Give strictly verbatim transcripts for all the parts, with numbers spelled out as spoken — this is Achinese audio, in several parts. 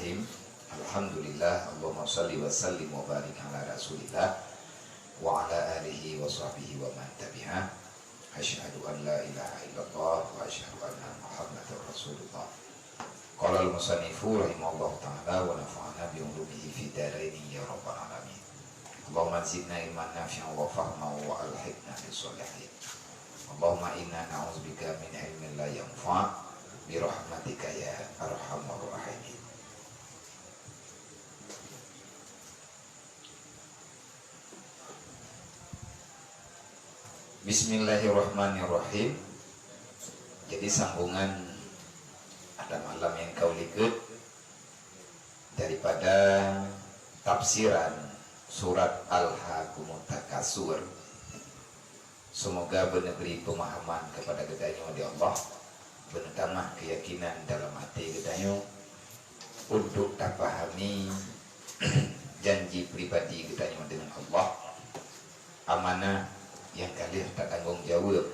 Alhamdulillah, Allahumma shalli wa sallim wa barik ala Rasulillah wa ala alihi wa sahbihi wa man tabi'ah. Asyhadu an la ilaha illallah wa asyhadu anna Muhammadar Rasulullah. Qala al-musannifu rahimahullahu ta'ala wa nafa'ana bi ulumihi fid daraini ya rabbal alamin. Allahumma zidna ilman nafi'an wa fahman wa alhiqna bis shalihin. Allahumma inna na'udzubika min ilmin la yanfa' bi rahmatika ya arhamar rahimin. Bismillahirrahmanirrahim. Jadi sambungan ada malam yang kau likut daripada tafsiran surat Al-Hakumut Takasur. Semoga beuneuh bri pemahaman kepada geutanyoe di Allah, beuneuh tamah keyakinan dalam hati geutanyoe untuk tapahami janji pribadi geutanyoe dengan Allah, amanah yang ka lheueh tatanggong jaweueb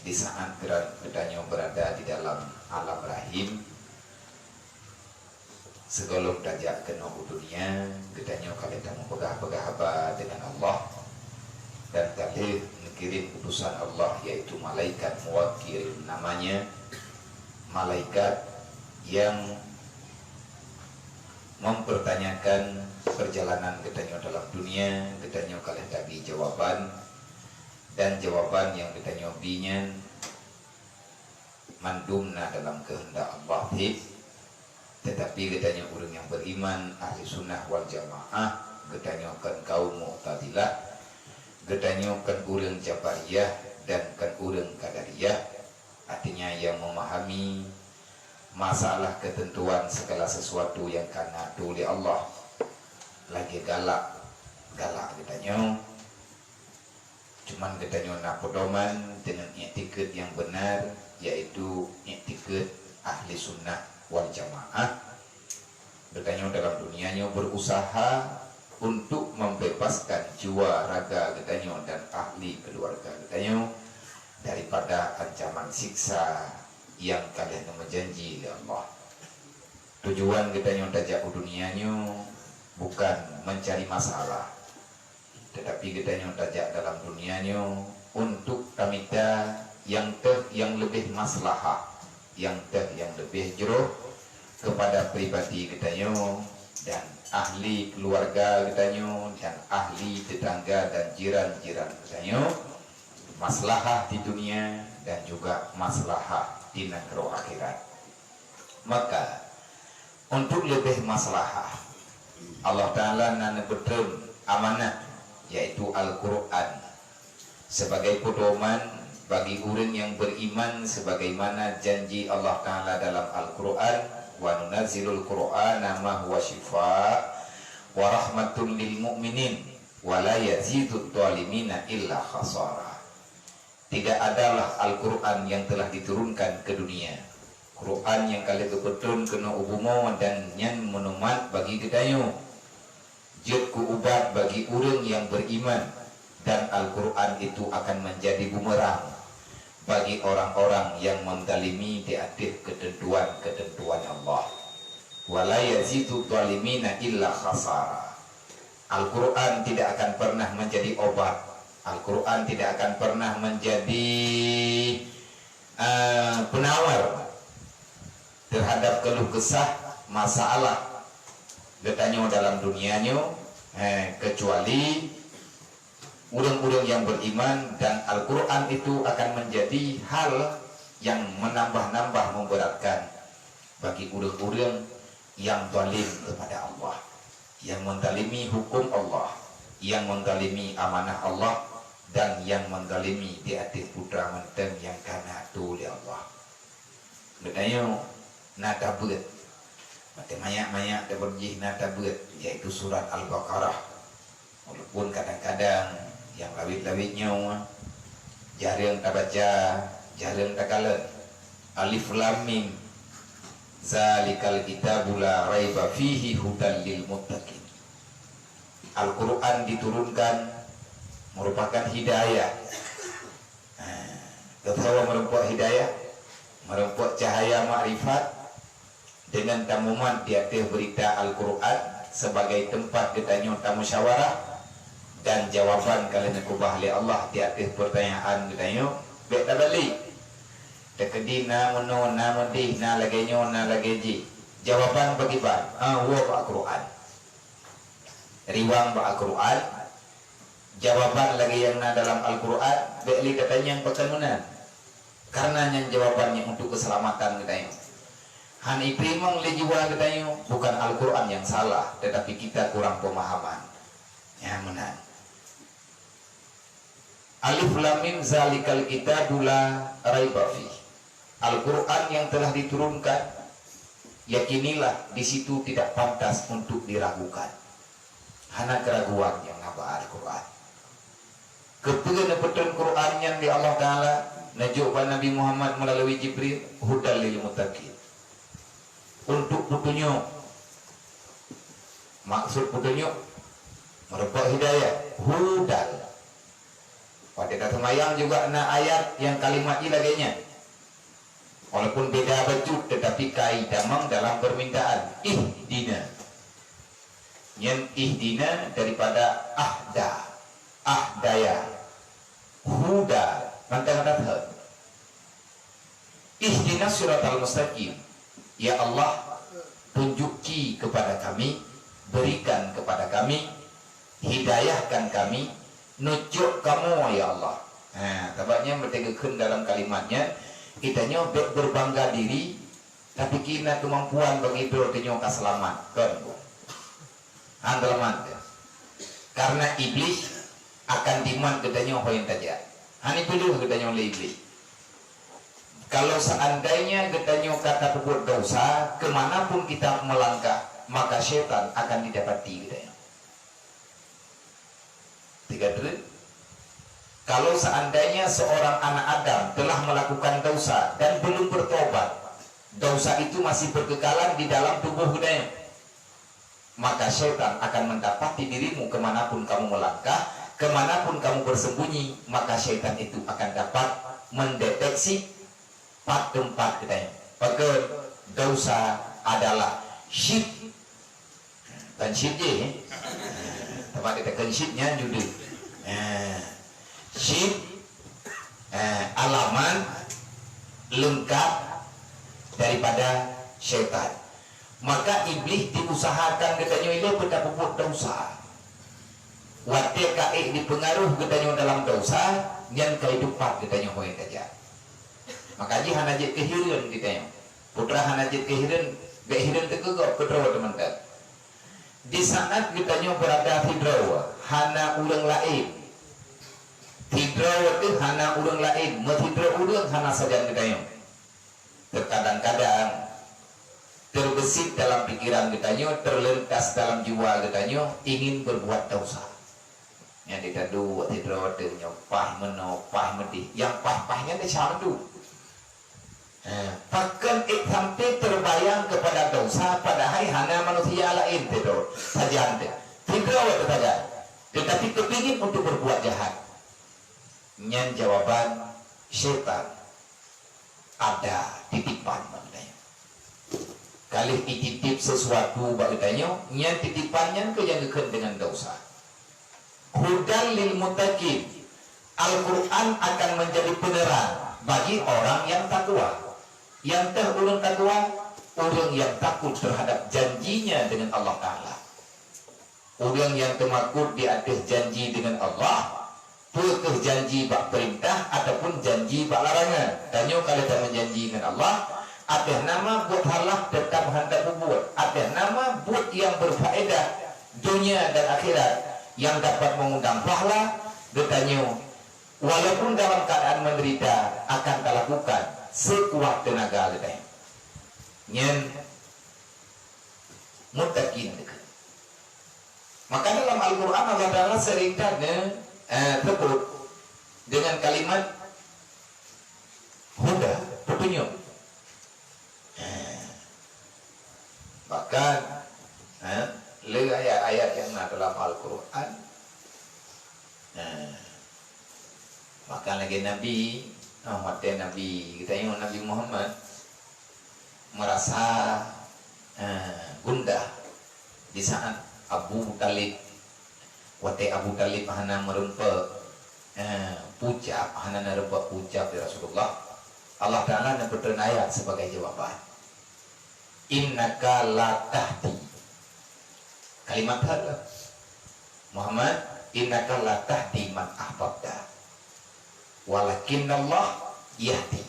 di saat geutanyoe berada di dalam alam rahim. Sigohlom tajak keunoe u dunia, geutanyoe ka lheueh tameupeugah-peugah haba dengan Allah, dan ka lheueh neukirém utusan Allah, yaitu malaikat muwakil namanya, malaikat yang mempertanyakan perjalanan geutanyoe dalam dunia. Geutanyoe ka lheueh tabi jawaban, dan jawaban nyang geutanyoe bi nyan mandum na dalam keuheundak Allah cit. Tetapi geutanyoe ureuëng nyang beriman, ahli sunnah wal jamaah, geutanyoe kon kaum Mu'tazilah, geutanyoe kon ureuëng Jabariyah dan kon ureuëng Qadariyah, artinya yang memahami masalah ketentuan segala sesuatu yang ka na tuléh Allah lagée galak, galak geutanyoe. Cuman geutanyoe na peudoman dengan iktikad nyang benar, yaitu iktikad ahli sunnah wal jamaah. Geutanyoe dalam dunia nyoe berusaha untuk membebaskan jiwa raga geutanyoe dan ahli keluarga geutanyoe daripada ancaman siksa yang ka lheueh neumeujanji lé Allah. Tujuan geutanyoe tajak u dunia nyoe bukan mencari masalah, tetapi geutanyoe tajak dalam dunia nyoe untuk tamita nyang teuh nyang leubeh maslahah, nyang teuh nyang leubeh jroh kepada pribadi geutanyoe dan ahli keluarga geutanyoe dan ahli tetangga dan jiran-jiran geutanyoe, maslahah di dunia dan juga maslahah di nanggroe akhirat. Maka, untuk leubeh maslahah, Allah Ta'ala na neupeutrön amanah, yaitu Al-Qur'an, sebagai peudoman bagi ureuëng nyang beriman, sebagaimana janji Allah Ta'ala dalam Al-Qur'an, "Wa nunazzilul Qur'ana ma huwa syifa wa rahmatun lil mu'minin, wa la yazidud dhalimina illa khasara." Tidak adalah Al-Qur'an yang telah diturunkan ke dunia, Qur'an nyang ka lheueh geupeutrön keunoe u bumoe dan nyan meunumat bagi geutanyoe, jeuet keu ubat bagi ureuëng nyang beriman, dan Al-Qur'an itu akan menjadi bumerang bagi orang-orang yang menzalimi di ateueh keuteuntuan-keuteuntuan Allah. "Wa la yazidud dhalimina illa khasara." Al-Qur'an tidak akan pernah menjadi obat. Al-Qur'an tidak akan pernah menjadi, eh, penawar terhadap keluh kesah masalah geutanyoe dalam dunia nyoe, eh, kecuali ureuëng-ureuëng yang beriman, dan Al-Qur'an itu akan menjadi hal yang menambah-nambah memberatkan bagi ureuëng-ureuëng yang zalim kepada Allah, yang menzalimi hukum Allah, yang menzalimi amanah Allah, dan yang menzalimi di ateueh putra mantong nyang ka na tuléh Allah. Geutanyoe na tabeuet. Maté manyak-manyak tabeuet jih na tabeuet, yaitu surat Al-Baqarah. Walaupun kadang-kadang nyang lawét-lawét nyoe jareueng tabaca, jareueng takalon. Alif Lam Mim. Zalikal kitabu la raiba fihi hudal lil muttaqin. Al-Qur'an diturunkan merupakan hidayah. Nah, teupeue meurumpok hidayah, meurumpok cahaya makrifat, Deungon tamumat di ateueh beurita Al-Qur'an sibagai teumpat geutanyoe tamusyawarah dan jawaban ka lheueh neukeubah lé Allah di ateueh peurtanyaan geutanyoe, bék tabalek. Teukeudi na meunoe, na meudeh, na lagée nyoe, na lagée jih. Jawaban pakriban? Ah, woe bak Qur'an. Riwang bak Al-Qur'an, jawaban lagée nyang na dalam Al-Qur'an, bék lé tatanyong pakon meunan. Karena nyan jawaban nyang untuk keuseulamatan geutanyoe. Han iteurimong lé jiwa geutanyoe, bukan Al-Qur'an nyang salah, tetapi kita kurang pemahaman. Nyan meunan. Alif Lam Mim, zalikal kitabu la raiba fih. Al-Qur'an yang telah diturunkan, yakinilah, di situ tidak pantas untuk diragukan. Hana keuraguan nyang na bak Al-Qur'an. Keupeue neupeutrön Qur'an nyan lé Allah Taala, neujok bak Nabi Muhammad meulalu Jibril, hudal lil muttaqin. Untuk peutunyok. Maksud peutunyok, meurumpok hidayah, hudal. Watée taseumayang juga na ayat nyang kalimat jih lagée nyan. Walaupun beda bacut, tetapi ka itamong dalam permintaan. Ihdina. Nyan ihdina daripada ahda, ahdaya, huda, mantong that. Ihdinas siratal mustaqim. Ya Allah, tunjuki kepada kami, berikan kepada kami, hidayahkan kami, neujok kamoe, ya Allah. Ha, sabab nyan meuteugeukeun dalam kalimat nyan, geutanyoe bék berbangga diri, tapi kina keumampuan bagi droe tanyoe ka seulamat, kon? Han seulamat teuh. Karena Iblih akan dimat geutanyoe ho nyang tajak. Han ipeuleueh geutanyoe lé Iblih. Kalau seandainya geutanyoe ka tapeubuet dosa, keumanapun kita melangkah, maka syaitan akan didapati geutanyoe. Tiga dulu. Kalau seandainya seorang anak Adam telah melakukan dosa dan belum bertobat, dosa itu masih berkekalan di dalam tubuh geutanyoe, maka syaitan akan mendapati dirimu kemanapun kamu melangkah, kemanapun kamu bersembunyi, maka syaitan itu akan dapat mendeteksi pat teumpat geutanyoe. Pakon? Dosa adalah syit. Kon syit jih, eh? Teuma geutanyoe kon syit nyan judeueng. Eh, syit, eh, alamat leungkap daripada syaitan. Maka Iblih diusahakan geutanyoe ilée beutapeubuet dosa. Watée ka ék dipeungaruh geutanyoe dalam dosa, nyan ka idupat geutanyoe ho nyang tajak. Maka jih hana jeuet keu hireuen geutanyoe. Putra hana jeuet keu hireuen, bék hireuen teukeugok keudroe teuh mantong. Di saat geutanyoe beurada sidroe, hana ureuëng laén. Sidroe teuh hana ureuëng laén, meusidroe ureuëng hana sajan geutanyoe. Terkadang-kadang terbeusit dalam pikiran geutanyoe, terlintas dalam jiwa geutanyoe ingin berbuat dosa. Nyan di tandu, sidroe teuh nyoe paih meunoe, paih meudeh. Nyang paih-paih nyan desya meudu. Eh, pakon ék sampai terbayang kepada dosa, padahai hana manusia laén sidroe sajan teuh. Sidroe teuh sajan. Tetapi kepingin untuk berbuat jahat. Nyan jawaban syaitan. Ada titipan bak geutanyoe. Ka lheueh ititip sesuatu bak geutanyoe, nyan titipan nyan keuh nyang geukheun deungon dosa. Hudal lil muttaqin. Al-Qur'an akan menjadi penerang bagi orang yang takwa. Nyang teuh ureuëng takwa, ureuëng yang takut terhadap janjinya dengan Allah Taala. Ureuëng nyang teumakot di ateueh janji deungon Allah, peu kheueh janji bak peurintah ataupun janji bak larangan. Tanyoe ka lheueh tameujanji ngon Allah, ateueh nama buet salah teutap han tapeubuet, ateueh nama buet nyang beurfaedah donya dan akhirat nyang dapat meungundang pahala, geutanyoe walaupun dalam keuadaan meudeurita akan talakukan seukuat teunaga geutanyoe. Nyan muttaqin. Maka dalam Al-Qur'an Allah Taala sering that ne, eh, sebut dengan kalimat huda, petunjuk. Eh, bahkan, eh, le ayat-ayat nyang na dalam Al-Qur'an, eh, bahkan lagée Nabi, oh, watée Nabi, geutanyoe Nabi Muhammad, merasa eh, gundah di saat Abu Thalib, watée Abu Thalib hana meureumpok, eh, pucap, hana neureumpok pucap di Rasulullah, Allah Ta'ala neupeutrön ayat sebagai jawaban. "Innaka la tahdi." Kalimat that lah. "Muhammad, innaka la tahdi man ahbabta. Walakinnallah yahdi."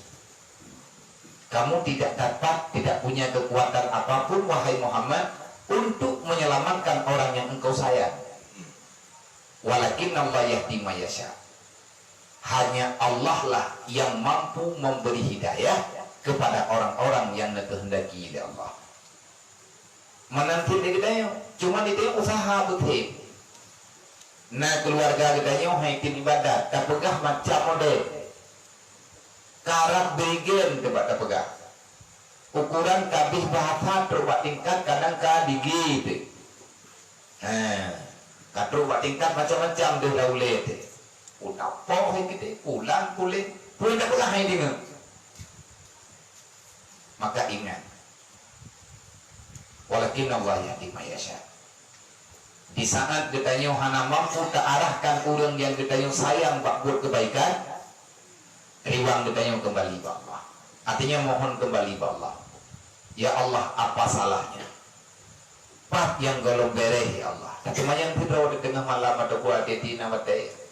Kamu tidak dapat, tidak punya kekuatan apapun, wahai Muhammad, untuk menyelamatkan orang yang engkau sayang. "Walakinnallah yahdi man yasha." Hanya Allah lah yang mampu memberi hidayah kepada orang-orang yang dikehendaki oleh Allah. Meunan cit lé geutanyoe, cuma geutanyoe usaha beutôi. Na keuluwarga geutanyoe hai tem ibadat, tapeugah macam model. Karab beuigen teuh bak tapeugah. Ukuran kabeh bahasa trok bak tingkat kadang ka digi teuh. Ha, ka trok bak tingkat macam-macam deuh lam ulée teuh. Udah poh hai geude, pulang puléh, puléh tapeugah hai deungoe. Maka ingat, "Walakinnallah yahdi man yasha." Di saat geutanyoe hana mampu taarahkan ureuëng nyang geutanyoe sayang bak buet keubaikan, riwang geutanyoe keumbali bak Allah. Artinya mohon keumbali bak Allah. "Ya Allah, apa salahnya? Pat nyang gohlom béréh, ya Allah?" Tateumanyong sidroe di teungoh malam atawa di dina watée.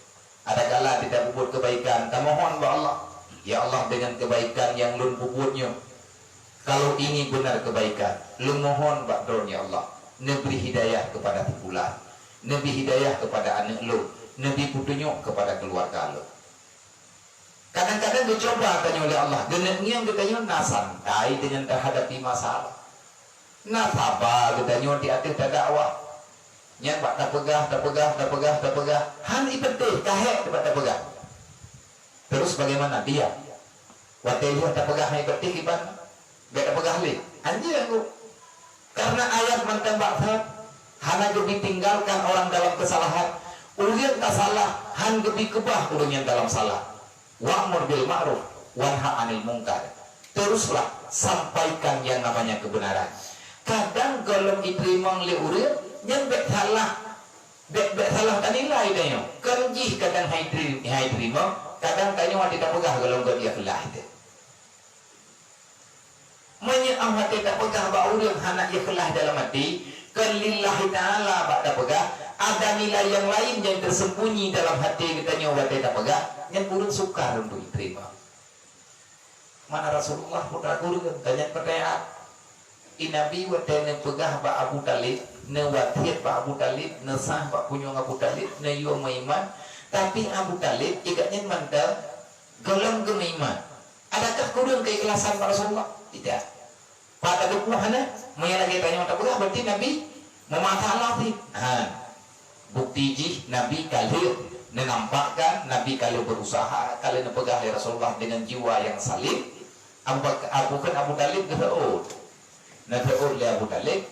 Adakala tidak berbuat kebaikan, tamohon bak Allah, "Ya Allah, dengan kebaikan yang lôn peubuet nyoe, kalau ini benar kebaikan, lôn mohon bak Droe, ya Allah, neubri hidayah kepada si fulan, neubri hidayah kepada aneuk lôn, neubri peutunyok kepada keuluwarga lôn." Kadang-kadang geucuba tanyoe lé Allah, geuneuk ngieng geutanyoe na santai deungon tahadapi masalah. Na saba geutanyoe di ateueh tadakwah. Nyan bak tapeugah, tapeugah, tapeugah, tapeugah, han ipeuteh, ka hék bak tapeugah. Terus bagaimana? Diam. Watée lheueh tapeugah han ipeuteh kiban, bék tapeugah lé. Anjeue anggô. Karena ayat mantong bak that, hana geubi tinggalkan orang dalam kesalahan. Ureuëng ka salah, han geubi keubah ureuëng nyang dalam salah. "Wa'mur bil ma'ruf wanha 'anil munkar." Teruslah sampaikan yang namanya kebenaran. Kadang gohlom iteurimong lé ureuëng, nyan bék salah, bék, bék salah tanilai tanyoe. Kon jih kadang hai teri-, hai teurimong, kadang tanyoe watée tapeugah gohlom gét ikhlas teuh. Meunyoe 'oh watée tapeugah bak ureuëng hana ikhlas dalam até, kon lillahi ta'ala bak tapeugah, ada nilai nyang laén nyang tersembunyi dalam até geutanyoe watée tapeugah, nyan ureuëng sukar untuk iteurimong. Mana Rasulullah putra gureueng, tanyong peutanyaan. I Nabi watée neupeugah bak Abu Thalib, neuwasiet bak Abu Thalib, neusah bak punyueng Abu Thalib, neuyue meuiman, tapi Abu Thalib, i gobnyan mantong gohlom geumeuiman. Adakah kureueng keikhlasan bak Rasulullah? Tidak. Pat tateupeue hana? Meunyoe lagée tanyoe tapeugah, berarti Nabi meumasalah cit. Ha. Bukti jih Nabi ka lheueh neunampakkan, Nabi ka lheueh berusaha, ka lheueh neupeugah lé Rasulullah dengan jiwa yang salim. Abu Bak-, Abu, bukon Abu Thalib geuseuôt. Neuseuôt lé Abu Thalib,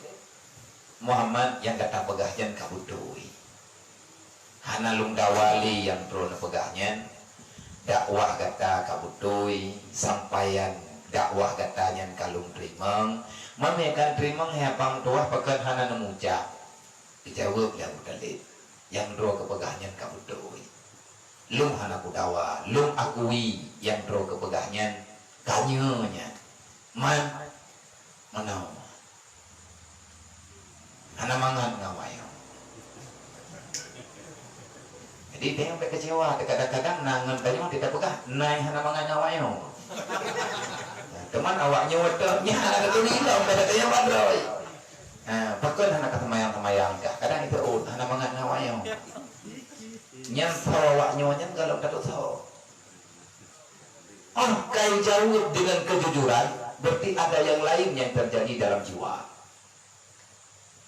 "Muhammad, nyang gata peugah nyan ka beutôi. Hana lôn dawa lé nyang droe neupeugah nyan. Dakwah gata ka beutôi, sampaian dakwah gata nyan ka lôn teurimong. Meunyoe ka teurimong, hai abang tuah, pakon hana neumucak?" Geujaweueb lé Abu Thalib, "Nyang droe geupeugah nyan ka beutôi. Lôn hana kudawa, lôn akui nyang droe geupeugah nyan ka nyoe nyan. Man, meunoe. Hana mangat ngon awak nyoe." Jadi, tanyoe bék keucewa, kadang-kadang na ngon tanyoe teuka peugah, "Nai hana mangat ngon awak nyoe." Teuma awak nyoe teuh, nyan hana teurimong, kadang-kadang bandroi. Ha, pakon hana ka seumayang-seumayang kah? Kadang itu, "Oh, hana mangat ngon awak nyoe." Nyan soe awak nyoe nyan gohlom ka teusoe. Oh, ka ijaweueb dengan kejujuran, berarti ada yang lain yang terjadi dalam jiwa.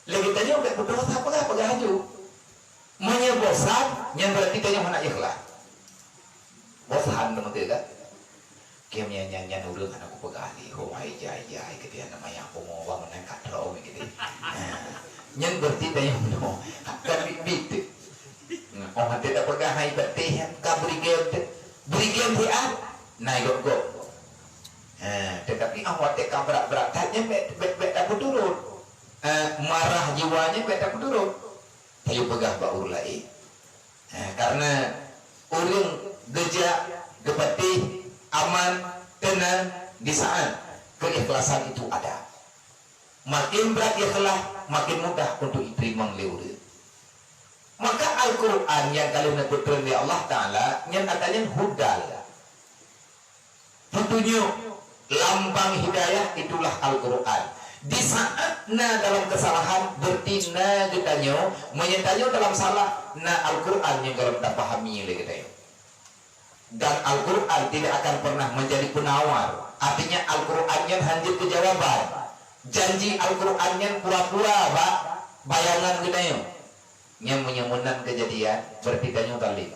Lagée tanyoe bék beudôh sapeue peugah laju. Meunyoe bosan, nyan berarti tanyoe hana ikhlas. Bosan teuma teuh kan? Kém nyan, nyan, nyan ureuëng hana kupeugah lé, ho hai jai-jai keudéh hana mayang pungo bang meunan ka droe keudéh. Nah, nyan berarti tanyoe bunoe. Kan bit-bit teuh. Nah, oh, hana tapeugah hai beuteh nyan, ka bri gem teuh. Bri gem siat, nai gop-gop. Eh, tetapi ah watèe ka brat-brat that nyan bèk, bèk, bèk tapeuturot. Eh, marah jiwa nyan bèk tapeuturot. Tayue peugah bak ureueng laén. Eh, karena ureueng geujak, geupatéh, aman, teunang di saat keikhlasan itu ada. Makin brat ikhlas, makin mudah untuk jiteurimong lé ureueng. Maka Al-Quran nyang ka lheueh neupeutreun lé Allah Taala nyan ata nyan hudal. Peutunyok, lambang hidayah itulah Al-Quran. Di saat na dalam kesalahan, berarti na geutanyoe, meunyoe tanyoe dalam salah, na Al-Quran nyang gohlom tapahami lé geutanyoe. Dan Al-Quran tidak akan pernah menjadi penawar. Artinya Al-Quran nyan hana jeuet keu jawaban. Janji Al-Quran nyan pura-pura bak bayangan geutanyoe. Nyan meunyoe meunan keujadian, berarti tanyoe zalim.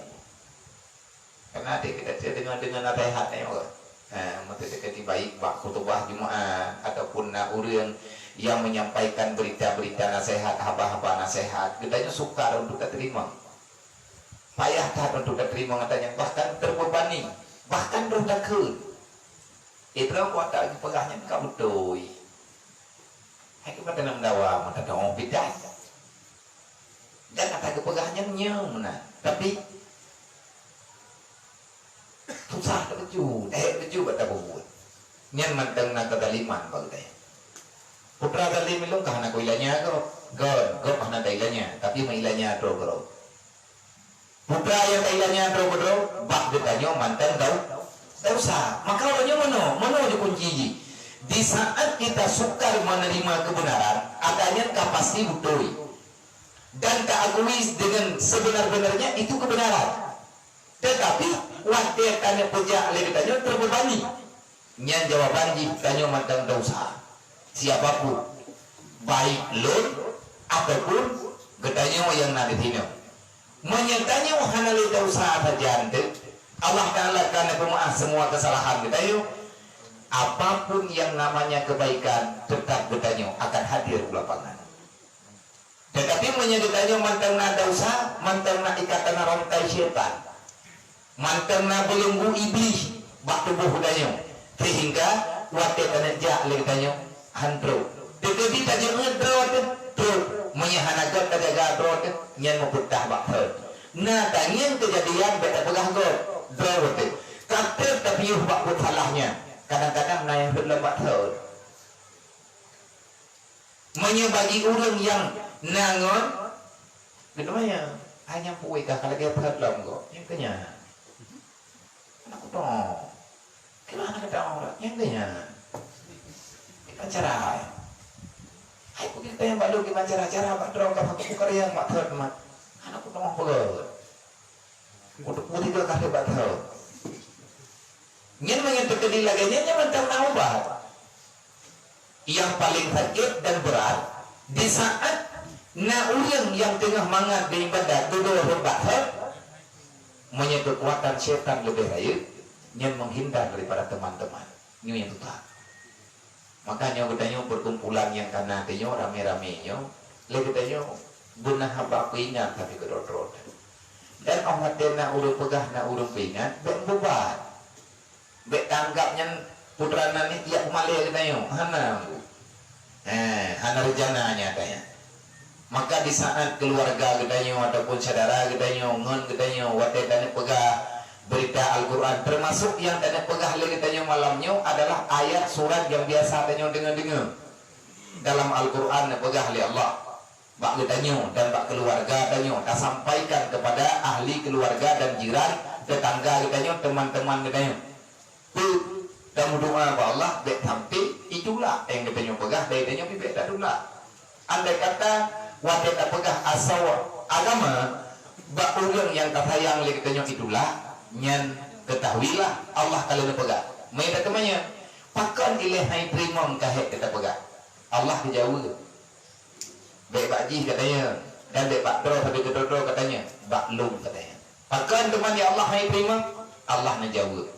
Karena até kita deungon, deungon naseuhat nyoe. Ha, maksudnya ketika baik bak khutbah Jumaat ataupun na ureueng yang menyampaikan berita-berita naseuhat, haba-haba naseuhat, geutanyoe sukar untuk tateurimong. Payah that untuk tateurimong ata nyan, bahkan terbebani, bahkan droe takheun. Idroe kuat that geupeugah nyan ka beutôi. Hai keuh mata nam dawa mata tawong bidan. Dan ata geupeugah nyan nyoe meunan. Tapi susah teuju, eh teuju bak tabubuet. Nyan mantong na keuzaliman bak geutanyoe. Putra zalim ilong ka hana kuilanya gob, gob, gob hana tailanya, tapi meuilanya droe keudroe. Putra nyang tailanya droe keudroe, bak geutanyoe mantong dau-, desya. Maka uroe nyoe meunoe, meunoe jih kunci jih. Di saat kita sukar menerima kebenaran, ata nyan ka pasti beutôi. Dan ta akui dengan sebenar-benarnya itu kebenaran. Tetapi, watèe taneuk peujak lé geutanyoe terbebani. Nyan jawaban jih tanyoe mantong desya. Siapapun, baik lôn ataupun geutanyoe nyang na di sinoe. Meunyoe tanyoe hana lé desya sajan teuk, Allah Taala ka neupeumaáf semua kesalahan geutanyoe. Apapun yang namanya kebaikan, tetap geutanyoe akan hadir u lapangan. Tetapi meunyoe geutanyoe mantong na desya, mantong na ikatan rantai syaitan, mantong na beulunggu Iblih bak tuboh geutanyoe, sehingga watèe taneuk jak lé geutanyoe han trok. Teukeudi tajeuet droe teuh, trok. Meunyoe hana göt tajaga droe teuh, nyan meupeutah bak thot. Na tangieng keujadian bèk tapeugah göt, droe teuh. Ka trok tapiôh bak buet salah nyan, kadang-kadang na nyang rhot lom bak thot. Meunyoe bagi ureueng nyang na ngon, geutanyoe, hai nyang puwei ka lagèe that lom gob, nyang keu nyan. Aneuk kutong. Keu aneuk kutong, nyang keu nyan. Kiban cara. Hai peugah teuh nyang bak lôn kiban cara, cara bak droe ka bak kukarya mak that mat. Aneuk kutong peugah. Untuk putih dua kali bak thau. Nyan meunyoe teukeudi lagèe nyan, nyan mantong na ubat. Yang paling sakit dan berat, di saat na ureueng nyang teungoh mangat beribadat dudoe rot bak thot, meunyoe keukuatan syaitan leubeh rayeuk, nyan menghindar daripada teman-teman. Nyoe nyang tutoe. Maka nyoe geutanyoe perkumpulan nyang ka na tanyoe ramé-ramé nyoe, lé geutanyoe beuna haba peuingat tapi keudroe-droe. Dan óh watèe na ureueng peugah na ureueng peuingat, bèk meububat. Bèk tanggap nyan putra nan nyan jak peumalèe geutanyoe. Hana. Eh, hana rencana nyan katanya. Maka di saat keluarga geutanyoe ataupun syedara geutanyoe ngon geutanyoe watèe taneuk peugah beurita Al-Quran, teumasok nyang taneuk peugah lé geutanyoe malam nyoe adalah ayat surat nyang biasa tanyoe deungoe-deungoe. Dalam Al-Quran neupeugah lé Allah bak geutanyoe dan bak keuluwarga tanyoe, tasampaikan keupada ahli keuluwarga dan jiran, teutangga geutanyoe, teman-teman geutanyoe. Peue tameudoa bak Allah bèk sampoe itulak nyang geutanyoe peugah, dan geutanyoe pih bèk tatulak. Andai kata watèe tapeugah asoe agama bak ureueng nyang tasayang lé geutanyoe itulak, nyan keutahuilah Allah ka lheueh neupeugah. Meunyoe tateumanyong, "Pakon ilèe han iteurimong keu hèk nyang tapeugah?" Allah geujaweueb, "Bèk bak jih," katanya, "dan bèk bak droe sabe keudroe-droe," katanya, "bak lôn," katanya. Pakon teuma ya Allah han iteurimong? Allah neujaweueb,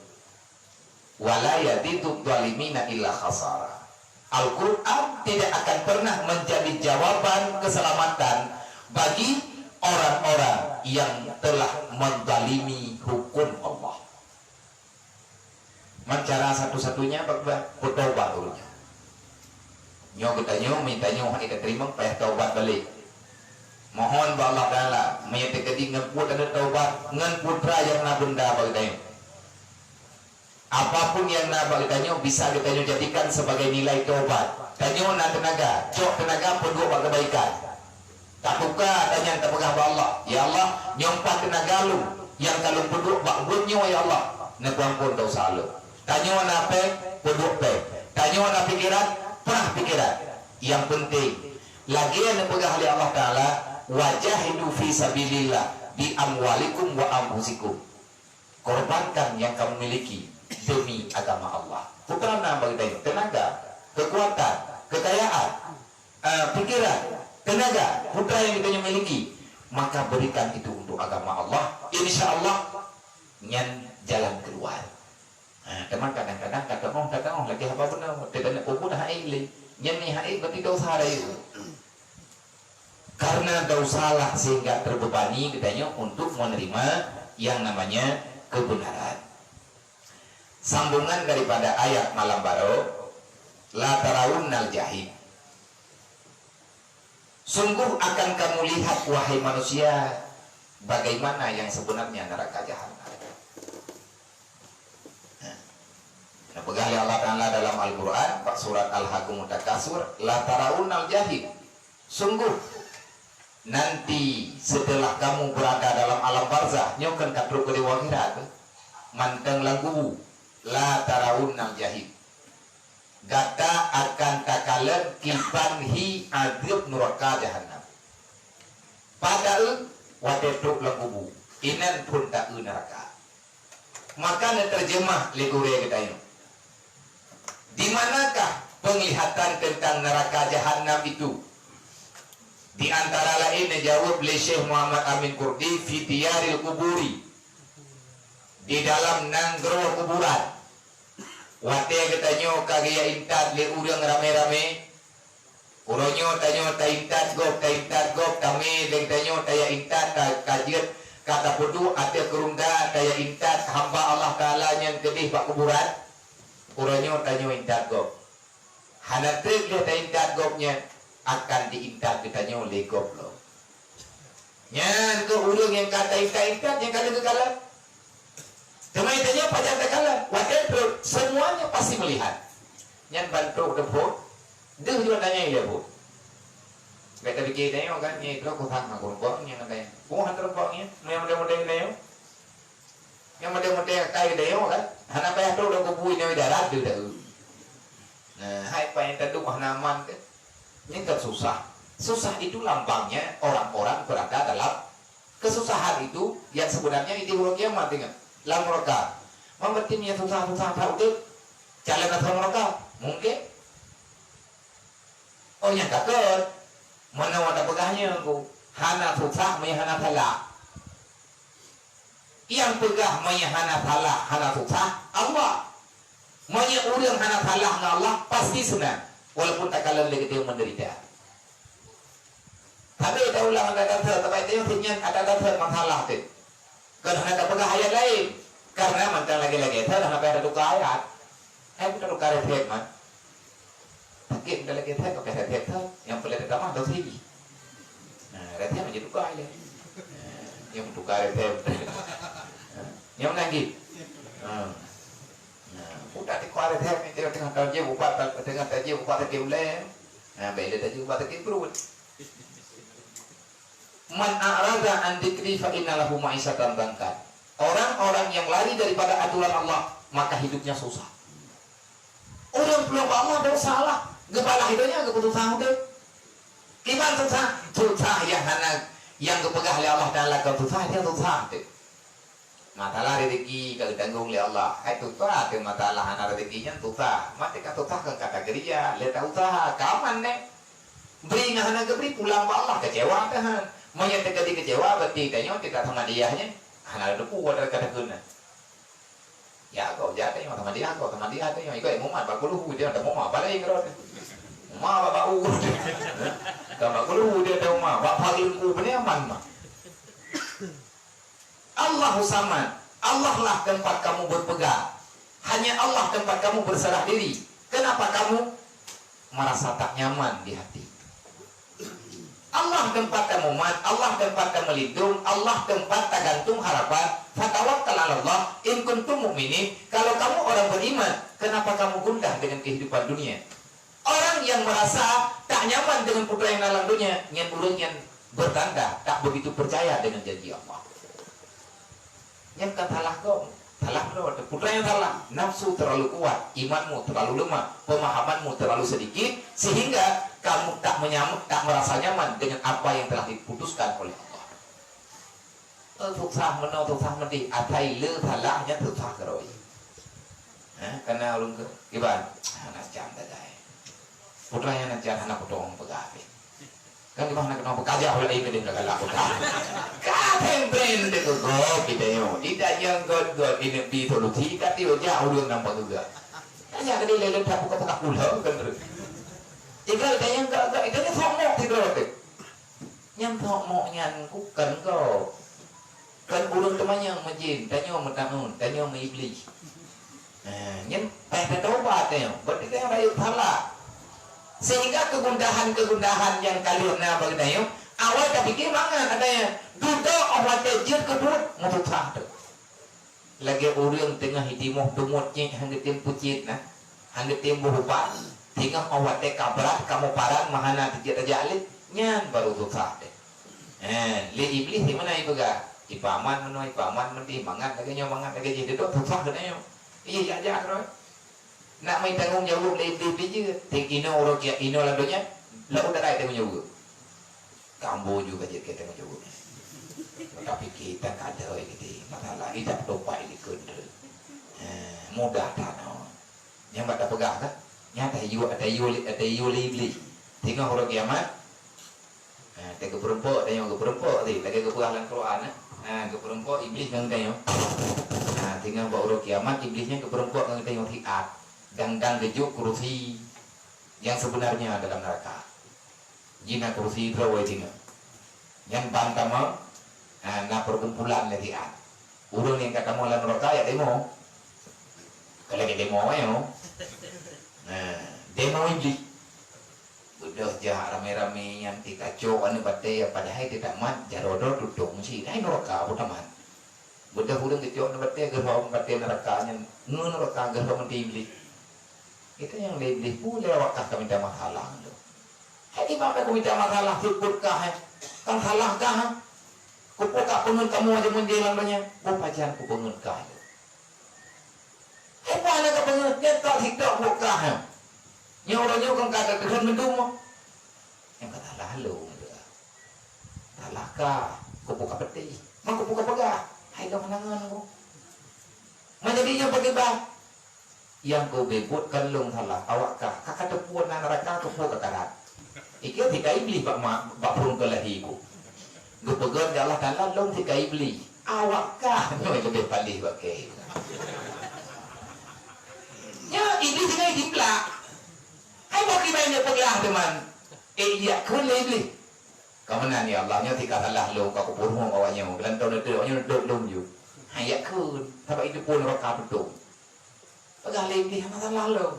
"Wala yazidudz dzalimina illa khasara." Al-Quran tidak akan pernah menjadi jawaban keselamatan bagi orang-orang yang telah menzalimi hukum Allah. Cara satu-satunya bak-, bak-, bertobat ureuëng nyoe. Nyoe geutanyoe, meutanyoe hana teurimong, payah tobat balek. Mohon bak Allah Taala, meunyoe teukeudi ngon buet aneuëk tobat, ngon putra nyang na beunda bak geutanyoe. Apapun nyang na bak geutanyoe bisa geutanyoe jadikan sebagai nilai tobat. Tanyoe na teunaga, cok teunaga peuduek bak keubaikan. Tatuka tanyan tapeugah bak Allah, "Ya Allah, nyoe pat teunaga lôn nyang ka lôn peuduek bak buet nyoe, ya Allah, neupeuampon desya lôn." Tanyoe na péng, peuduek péng. Tanyoe na pikeran, prah pikeran. Nyang peunteng, lagée neupeugah lé Allah Taala, "Wajahidu fi sabilillah bi amwalikum wa anfusikum." Korbankan nyang kamu miliki demi agama Allah. Peue na bak geutanyoe? Teunaga, keukuatan, keukayaan, eh, pikeran, teunaga, peue nyang geutanyoe miliki, maka berikan itu untuk agama Allah. Insya Allah, nyan jalan keluar. Ha, teuma kadang-kadang ka teungoh, ka teungoh lagée haba beuna, teudeungoe peue buet hana ék lé. Nyan meuhai berarti desya rayeuk. Karena desya lah sehingga terbebani geutanyoe untuk menerima yang namanya kebenaran. Sambungan daripada ayat malam baru, "La tarawunnal jahim." Sungguh akan kamu lihat, wahai manusia, bagaimana yang sebenarnya neraka jahanam. Nah, peugah lé Allah Taala dalam Al-Quran, bak surat Al-Hakumut Takasur, "La tarawunnal jahim." Sungguh, nanti setelah kamu berada dalam alam barzah, nyoe kan ka trok keudeh akhirat, mantong lam kubu, "La tarawunnal jahim." Gata akan takalon kiban hi azeueb nuraka jahanam. Pada eu watée trok lam kubu, inan phon ta eu nuraka. Maka neuteurjeumah lé gurée geutanyoe, "Di manakah penglihatan tentang neraka jahanam itu?" Di antara laén neujaweueb lé Syekh Muhammad Amin Kurdi, "Fi diyaril kuburi," di dalam nanggroe kuburan. Watée geutanyoe ka geujak intat lé ureuëng ramé-ramé, uroe nyoe tanyoe taintat gob, taintat gob, tamé lé tanyoe tajak intat, ta-, ka jeuet, ka tapeuduek ateueh keurunda tajak intat hamba Allah Taala nyang keudeh bak kuburan. Uroe nyoe tanyoe intat gob. Hana treb lé taintat gob nyan, akan diintat geutanyoe lé gob lom. Nyan keuh ureuëng nyang ka taintat-intat nyang ka lheueh geukalon. Teuma tanyoe pajan takalon, watée trok, semuanya pasti melihat. Nyan ban trok teuphon, deuh jeuet tanyong ilée phon. Bék tapike tanyoe kan, nyan trok kutang na kureueng nyang tanyong. Kutang teureumpok nyan, nyang model-model tanyoe. Nyang model-model kai tanyoe kan, hana payah trok lam kubu nyoe darat deuh dah. Nah, hai pajan taduek hana aman kan. Nyan kan susah. Susah itu lambangnya orang-orang berada dalam kesusahan itu yang sebenarnya di hari kiamat, ingat. Lam nuraka. Meunyoe nyang susah-susah that udeb, calon atra nuraka? Mungkin. Oh, nyang ka kon. Meunoe tapeugah nyoe ku, hana susah meunyoe hana salah. Nyang peugah meunyoe hana salah, hana susah, Allah. Meunyoe ureuëng hana salah ngon Allah, pasti seunang, walaupun takalon lé geutanyoe menderita. Tapi taulang ada dasar, tapi teuh nyan ada dasar masalah tu. Kon hana tapeugah ayat laén, karena mantong lagée-lagée that hana payah tatuka ayat. Hai buta tukar resep man. Sakét buta lagée that, pakai resep that, nyang peureulée tatamah dong siri. Nah, resep aja tukar aja. Nyang tukar resep. Nyang mana lagi? Ha. Nah, buta tukar resep ni tengah-tengah tajih ubat, tengah tajih ubat sakét ulée. Nah, bila tajih ubat sakét perut. "Man a'rada an dzikri fa inna lahu ma'isyatan dhanka." Orang-orang yang lari daripada aturan Allah, maka hidupnya susah. Ureuëng peulom Allah dosa lah, geubalah donya geupeususah udeb. Kiban susah, susah nyang hana, nyang geupeugah lé Allah Taala kon susah, nyan susah udeb. Masalah rezeki ka geutanggong lé Allah. Hai susah teuh masalah hana rezeki nyan susah. Maté ka susah kon ka tageuria, lé ta usaha, ka aman neh. Bri ngon hana geubri pulang bak Allah, kecewa teuh han. Meunyoe teukeudi kecewa, berarti tanyoe tidak sama dia nyan. Hana teupeu watée ka takheun nyan. Ya, kau jahat tanyoe sama dia, kau sama dia tanyoe. Ikot mumat bak kuluhu dia, ada mumat balai keu rot. Mumat bak bau. Ka bak kuluhu dia ada mumat, bak pageue ku beunyaman mah. Allahu Samad, Allah lah tempat kamu berpegang. Hanya Allah tempat kamu berserah diri. Kenapa kamu merasa tak nyaman di hati? Allah tempat kamu mat, Allah tempat kamu lindung, Allah tempat tagantung harapan. Fatawakkal 'alallah in kuntum mu'minin. Kalau kamu orang beriman, kenapa kamu gundah dengan kehidupan dunia? Orang yang merasa tak nyaman dengan putra nyang na lam donya, nyan ureuëng nyang bertanda tak begitu percaya dengan janji Allah. Nyan kan salah kau, salah kau. Putra nyang salah, nafsu terlalu kuat, imanmu terlalu lemah, pemahamanmu terlalu sedikit, sehingga kamu tak menyam-, tak merasa nyaman dengan apa yang telah diputuskan oleh Allah. Eh, susah meunoe, susah meudeh, asai le salah nyan susah keurôi. Eh, kana ureuëng ke, kiban, hana cam dadai. Putra nyang na cam hana kutong peugah pih. Kan kiban hana kutong peugah jah ulai ke dia galak putra. Ka tempen deh ke gob kita yo. Tidak yang god-god ini bi solusi, tapi ojak ureuëng nampak juga. Kan ya ke dia leleng tak buka-buka pulau kan terus. Igal tanya enggak, enggak, itu ni sok mok tidur tu. Nyan sok mok nyan bukan kau. Kan ureuëng teumanyong meujin, tanyoe meutaun, tanyoe meuiblih. Ha, nyan payah tatobat tanyoe. Berarti tanyoe rayeuk salah. Sehingga kegundahan-kegundahan nyang ka lheueh na bak geutanyoe, awai tapike mangat ada nyang dudoe 'oh watèe jeuet keu buet meususah tu. Lagèe ureuëng teungoh jitimoh tumot cit han geutem pucit na, han geutem boh ubat, teungoh 'oh watèe ka brat kamoe paran meuhana teujak tajak lé, nyan baru susah deh. Eh, lé Iblih di mana ipeugah? Ipaman meunoe, ipaman meudeh, mangat lagèe nyoe, mangat lagèe jih, dudoe susah keunoe nyoe. Iya, jak-jak droe. Nak meutanggong jaweueb lé Iblih, Iblih jeuet. Teng inoe uroe kiamat, inoe lam donya, lôn udah tanggong jaweueb. Kambo juga jeuet keu tanggong jaweueb. Tapi kita kada gitu, masalah idap dopai di kendra. Eh, mudah tanoh. Nyang bak tapeugah kan? Nyang ata yue, ata yue, ata yue lé Iblih. Teungoh uroe kiamat, ha, teugeupeurumpok, tanyoe geupeurumpok tadi, lagèe geupeugah lam Quran, eh. Ha, geupeurumpok Iblih ngon tanyoe. Ha, teungoh bak uroe kiamat, Iblih nyan geupeurumpok ngon tanyoe siat. Dang-dang geujok kursi yang sebenarnya dalam neraka. Jina kursi droe teungoh. Nyan ban tamong, ha, na perkumpulan lé siat. Ureuëng nyang ka tamong lam neraka jak demo. Ka lagèe demo awai nyoe. Nah, demo Iblih. Beudôh jak ramé-ramé nyan teuka cok aneuk batèe, padahai teuka mat jaroe droe tutong cit. Hai neraka peue tamat. Beudôh ureuëng geucok aneuk batèe, geuhom batèe neraka nyan. Ngon neraka geuhom di Iblih. Itu nyang lé Iblih, peue lé awak kah ka mita masalah tu. Hai di mana ku mita masalah, siput kah, eh? Kan salah kah, eh? Kupeugah peungeut kamoe aja meunjeulang donya. Boh pajan kupeungeut kah tu. Hai peue hana kapeungeut, nyan tak sitok buet kah, eh? Nyoe uroe nyoe kan ka teukeuen meudum. Nyang ka salah lôn tu. Salah kah, kupeugah peuteh. Man kupeugah peugah. Hai lôn hana ngon ku. Man jadi nyoe pakriban. Nyang keu beubuet kon lôn salah, awak kah ka kateupeue na neuraka keupeue ka karat. Ikeu tika Iblih bak ma-, bak prueng keu lahé ku. Geupeugah lé Allah Taala lôn tika Iblih. Awak kah nyoe leubeh paléh bak kèe. Nyoe Iblih tinggai di blak. Hai bak kiban nyoe peugah teuma. Eh, jak kheun lé Iblih. Ka meunan ya Allah, nyoe tika salah lôn ka kupeurhom awak nyoe. Geulantong neuteuek awak nyoe neuteuek lôn ju. Hai jak kheun, sabab itu pun raka beutôi. Peugah lé Iblih, "Hana salah lôn."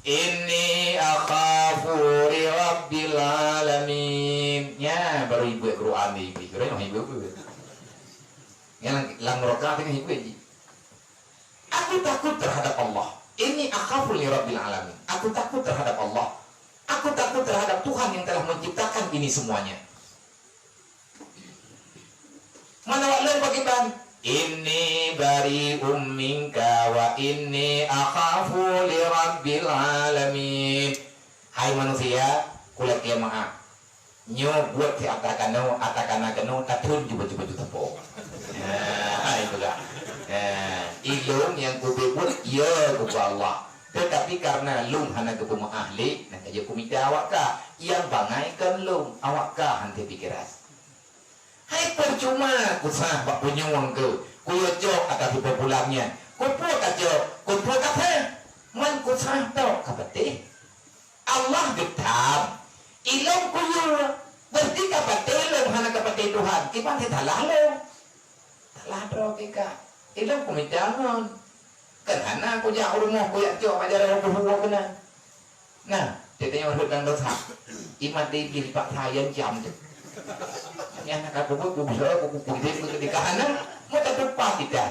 "Inni akhafu li rabbil alamin." Nya baru ibuet Quran di Iblih. Kira nyoe ibuet-buet. Nya lam, lam neraka tengah ibuet ji. "Aku takut terhadap Allah. Inni akhafu li rabbil alamin." Aku takut terhadap Allah. Aku takut terhadap Tuhan yang telah menciptakan ini semuanya. Mana awak lôn pakriban? "Inni bari'um minka wa inni akhafu li rabbil alamin." Hai manusia, kulakèe meu'ah. Nyoe buet si ata kanoe, ata kana kanoe, tathon ju baju-baju teupok. Nah, hai peugah. Nah, ilôn nyang kubeubuet, ya, keu Allah. Tetapi karena lôn hana geupeumeu'ah lé, nah, ka jeuet kumita awak kah. Nyang bangai kon lôn, awak kah han teupikiran. Hai percuma kusah bak punyueng keu, kuyue cok ata sipo pulan nyan. Kupeue kacok, kupeue kasah. Man kusah tok ka peuteh. Allah geutam, ilôn kuyue, berarti ka patéh lôn hana ka patéh Tuhan, kiban salah lôn. Salah droe kika, ilôn kumita ngon. Kan hana kujak u rumoh kujak cok bak jaroe kubu keunan. Nah, teudeungoe rhot lam dosa. Imat di Iblih dipaksa nyang cam teuh. Nyang na ka kubu, kubu, kubu, kubu, kubu, kubu, hana, mau tatupa kita.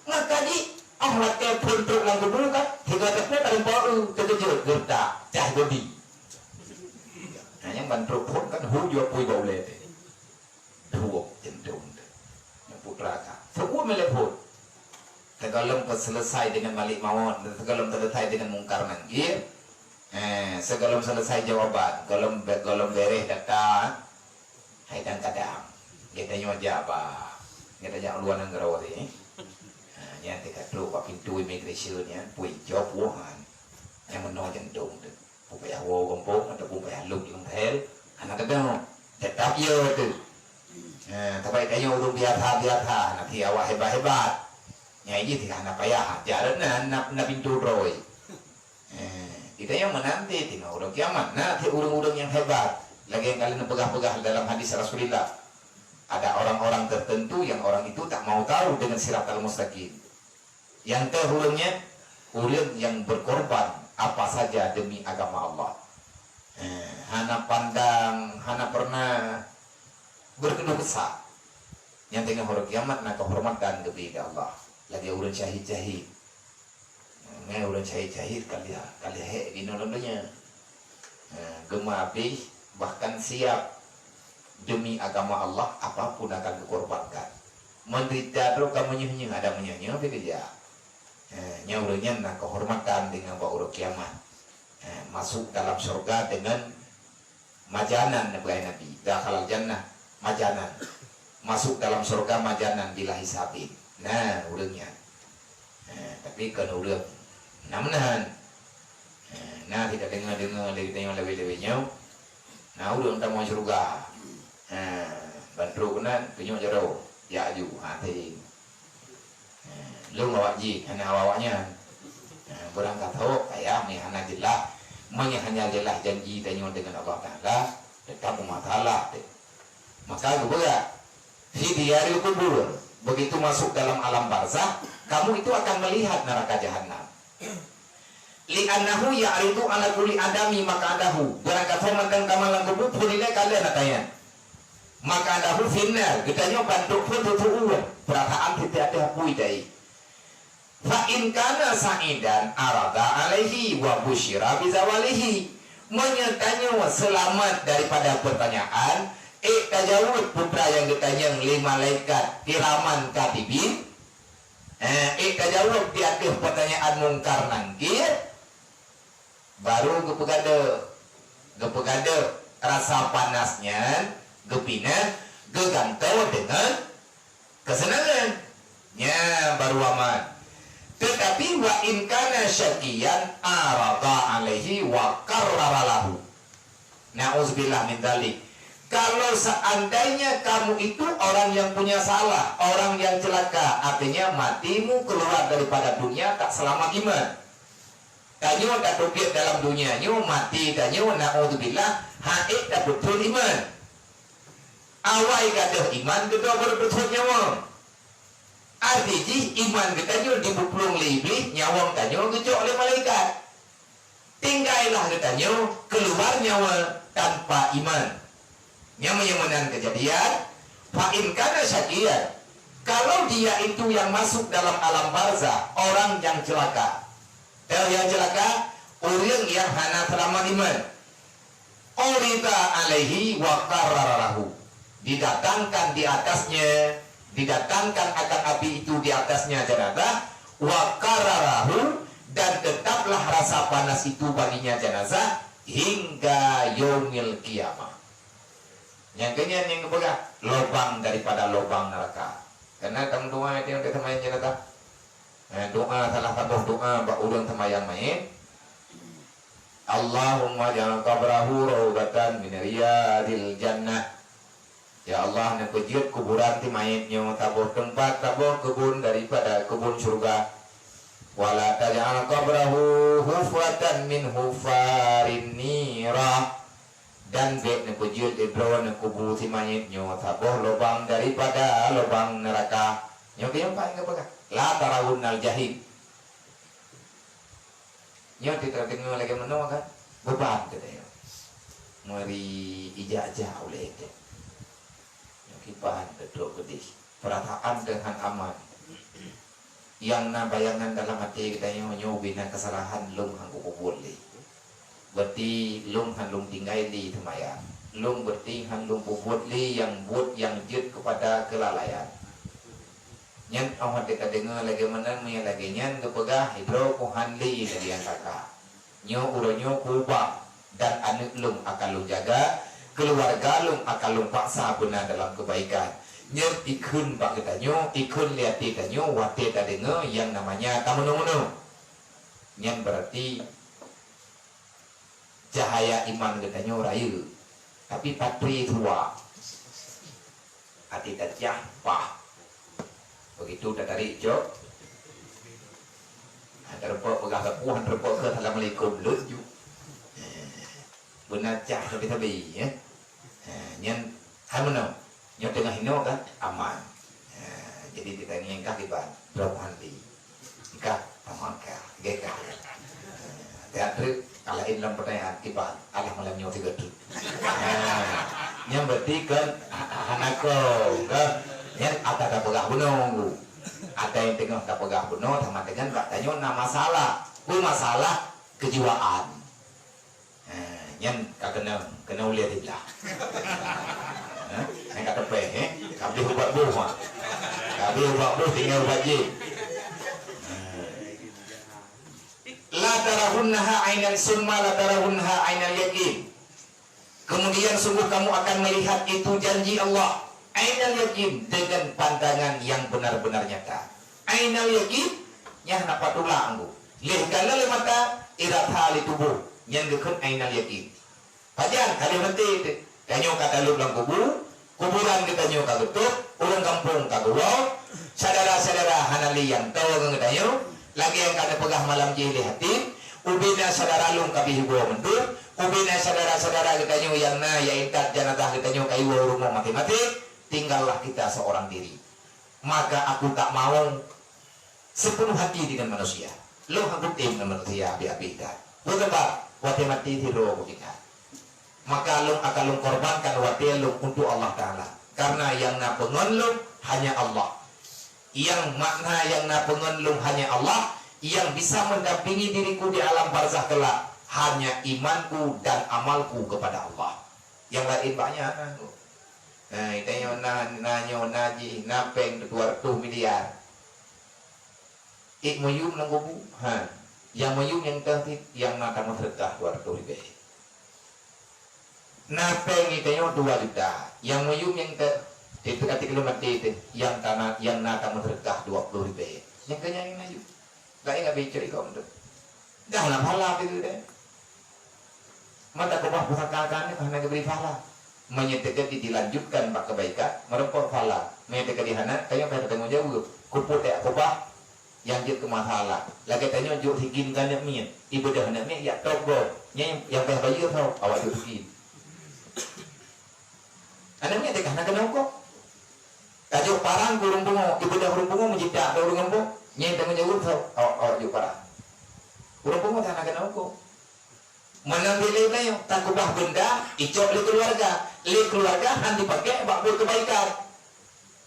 Maka di, ah, watèe phôn trok lam kubu kan, tiga tepuk dalam bau, teukeujot, geureutak, cah godi. Nah, nyang ban trok phôn kan, hu jua pui bak ulèe teuh. Duek jendong teuh. Nyang putra ka. Seubut meulebot. Sigohlom peuselesai deungon Malik Maut, sigohlom selesai deungon Mungkar Nangkir. Eh, sigohlom selesai jawaban, gohlom be-, gohlom beres data. Hai kadang-kadang. Geutanyoe jak ba. Geutanyoe jak luwa nanggroe tadi, eh. Ha, nyan teuka trok bak pintoe immigration nyan, pui job wohan. Nyang meunoe jendong teuh. Peue payah woe gampông ataupun payah lôn lam hel, hana teudeungoe. Teutap yo teuh. Ha, tapi tanyoe ureueng biasa-biasa, hana payah awak hebat-hebat. Nyang jih hana payah, jalan na, na, na pintoe droe. Eh, kita nyang meunanti tinoh ureueng kiamat. Na cit ureueng-ureueng nyang hebat. Lagèe nyang ka lheueh neupeugah-peugah dalam hadis Rasulullah. Ada orang-orang tertentu yang orang itu tak mau tahu dengan siratal mustaqim. Nyang teuh ureueng nyan, ureueng nyang berkorban apa saja demi agama Allah. Eh, hana pandang, hana pernah berkeluh kesah. Nyang teungoh hari kiamat na keuhormatan geubri lé Allah. Lagèe ureueng syahid-syahid. Nyan ureueng syahid-syahid ka lheueh, ka lheueh hék di inoe lam donya. Eh, geumabeh, bahkan siap demi agama Allah, apapun akan geukorbankan. Menderita droe ka meunyoe-nyoe, ada meunyoe-nyoe pih geujak. Eh, nyan ureueng nyan na keuhormatan deungon bak uroe kiamat. Eh, masuk dalam syurga deungon majanan, neupeugah Nabi, "Dakhalal jannah majanan." Masuk dalam syurga majanan bila hisabin. Nah, ureueng nyan. Eh, tapi kon ureueng na meunan. Eh, na kita deungoe-deungoe lé geutanyoe lawét-lawét nyoe. Na ureueng tamong syeuruga. Eh, ban trok keunan, tunyok jaroe. Jak aju. Ha, teuing. Eh, lôn awak jih, hana awak nyan. Eh, beurangkat hok, payah, meuhana jeulaih. Meunyoe hana jeulaih janji tanyoe deungon Allah Taala, teutap umat Allah teuh. Maka geupeugah, "Fi diyaril kubur." Begitu masuk dalam alam barzakh, kamu itu akan melihat neraka jahanam. "Li'annahu ya'ridu ala kulli adami maq'adahu." Beurangkat hok mantong tamong lam kubu, phôn ilèe ka lheueh na tanyong. "Maq'adahu finnar." Geutanyoe ban trok phôn teutu'uh. Peurasaan teuh ateueh apui tadi. "Fa in kana sa'idan arada alaihi wa busyira bizawalihi." Meunyoe tanyoe seulamat daripada peurtanyaan, ék tajaweueb peue nyang geutanyong lé malaikat kiraman katibin, eh, ék tajaweueb di ateueh peurtanyaan Mungkar Nangkir, baru geupeugade, geupeugade rasa panas nyan, geupinah, geugantoe deungon keuseunangan. Nyan baru aman. Teutapi, "Wa in kana syaqiyan arada alaihi wa qarrara lahu." Na'udzubillah min dzalik. Kalau seandainya kamu itu orang yang punya salah, orang yang celaka, artinya matimu keluar daripada dunia tak selamat iman. Tanyoe tateubiet dalam dunia nyoe, maté tanyoe, na'udzubillah, han ék tapeuphon iman. Awai gadôh iman, keudroe baru peuphon nyawöng. Arti jih, iman geutanyoe jipeuplueng lé Iblih, nyawöng tanyoe geucok lé malaikat. Tinggailah geutanyoe keuluar nyawa tanpa iman. Nyang meunyoe meunan keujadian, fa in kana syaqiyan, kalau dia itu yang masuk dalam alam barzakh, orang yang celaka. Teuh nyang ceulaka, ureuëng nyang hana seulamat iman. Urida alaihi wa qarrara lahu. Didatangkan di atasnya, didatangkan akan api itu di atasnya jenazah, wa qarrara lahu, dan tetaplah rasa panas itu baginya jenazah hingga yaumil qiyamah. Nyang keunyan nyang geupeugah, lubang daripada lubang neraka. Karena kamoe doa itu yang teuma jenazah. Eh, doa salah saboh doa bak ureuëng seumayang manyét. Allahumma ja'al qabrahu raudatan min riyadil jannah. Ya Allah, neupeujeuet kuburan si manyét nyoe saboh teumpat, saboh keubon daripada keubon syeuruga. Wa la taj'al qabrahu hufratan min hufarin nirah. Dan bék neupeujeuet lé droeneuh kubu si manyét nyoe saboh lubang daripada lubang neuraka. Nyoe keuh nyang paléng geupeugah, "La tarawunnal jahim." Nyoe teudeungoe lagée meunoe kan? Beuban teuh nyoe. Meuri ijak-jak ulée teuh. Nyoe kiban teuh trok keudeh. Peurasaan teuh han aman. Nyang na bayangan dalam até geutanyoe, nyoe ubena keusalahan lôn han kupeubuet lé. Berarti lôn han lôn tinggai lé seumayang. Lôn berarti han lôn peubuet lé nyang buet nyang jeuet keupada keulalaian. Nyan óh watée tadeungoe lagée meunan, meunyoe lagée nyan geupeugah, "Sidroe ku han lé lagée nyang kakak. Nyoe uroe nyoe ku ubah, dan aneuëk lôn akan lôn jaga, keuluwarga lôn akan lôn paksa beuna dalam keubaikan." Nyan ikheun bak geutanyoe, ikheun lé até tanyoe watée tadeungoe nyang namanya tameunoe-meunoe. Nyan berarti cahya iman geutanyoe rayeuk, tapi baterai tuha. Até tacah, pah. Begitu tatarék cok, ha, tareupok peugah sapeue, han tareupok keu assalamualaikum, leuet ju. Beuna cah sabe-sabe, ya. Ha, nyan hai meunoe. Nyoe teungoh inoe kan aman. Ha, jadi kita ngieng kah kiban, droe han lé. Kah, tamong kah, gét kah. Ha, teuk treuk, ka laén lam peutanyaan kiban, alah malam nyoe tiga treuk. Ha, nyan berarti kan ha-, hana kong, kan? Nyan ata tapeugah bunoe. Ata nyang teungoh tapeugah bunoe sama dengan bak tanyoe na masalah. Peue masalah? Kejiwaan. Ha, nyan ka keunong, keunong ulée siblah. Ha, nyan ka teupeh, eh? Ka abéh ubat boh, ha. Ka abéh ubat boh, tinggai ubat jih. Ha. La tarawunnaha ainan summa la tarawunnaha ainal yakin. Kemudian sungguh kamu akan melihat itu janji Allah. Ainal yakin, dengan pandangan yang benar-benar nyata. Ainal yakin, nyan hana pat tulak anggu. Leh kana lé mata, irasa lé tuboh, nyan geukheun ainal yakin. Pajan ka lheueh maté teuh, tanyoe ka taleueb lam kubu, kuburan geutanyoe ka geutôb, ureuëng gampông ka geuwoe, syedara-syedara hana lé nyang toe ngon geutanyoe, lagée nyang ka neupeugah malam jih lé Hatim, ubena syedara lôn ka beuh iwoe mandum, ubena syedara-syedara geutanyoe nyang na nyang intat janazah geutanyoe ka iwoe u rumoh maté-maté, tinggallah kita seorang diri. Maka aku tak mau sepenuh hati dengan manusia. Lôn hana kutem ngon manusia abéh-abéh that. Peue sabab? Watée maté sidroe kutinggai. Maka lôn akan lôn korbankan watée lôn untuk Allah Taala. Karena nyang na peungon lôn hanya Allah. Nyang makna nyang na peungon lôn hanya Allah, yang bisa mendampingi diriku di alam barzakh kelak, hanya imanku dan amalku kepada Allah. Nyang laén banyak. Nah, tanyoe na, na nyoe, na jih, na péng dua ratus miliar. Ék meuyuem lam kubu? Ha. Nyang meuyuem nyang teuh cit, nyang na tameuseudekah dua ratus ribée. Na péng tanyoe dua juta. Nyang meuyuem nyang teuh, teuh ka tikeu lom até teuh, nyang tana, nyang na tameuseudekah dua puluh ribée. Nyang keu nyan nyang na yum. Laén ka bicok ikong teuh. Dah na pahala teuh deh. Mata keubah pusaka ka nyoe hana geubri pahala. Meunyoe teukeudi dilanjutkan bak keubaikan, meurumpok pahala. Meunyoe teukeudi hana, tanyoe ka tatanggong jaweueb. Kupeue tajak keubah nyang jeuet keu masalah. Lagée tanyoe jok sikin keu aneuk miet, ibeudôh aneuk miet jak top gob. Nyan nyang payah bayeue tho, awak jok sikin. Aneuk miet teuka hana keunong gob. Tajok parang keu ureuëng pungo, ibeudôh ureuëng pungo meujitak bak ureuëng gampông. Nyan tanggong jaweueb tho, awak, awak jok parang. Ureuëng pungo hana keunong gob. Meunan lé tanyoe, takeubah beunda, icok lé keuluwarga. Lé keuluwarga han jipakék bak buet keubaikan.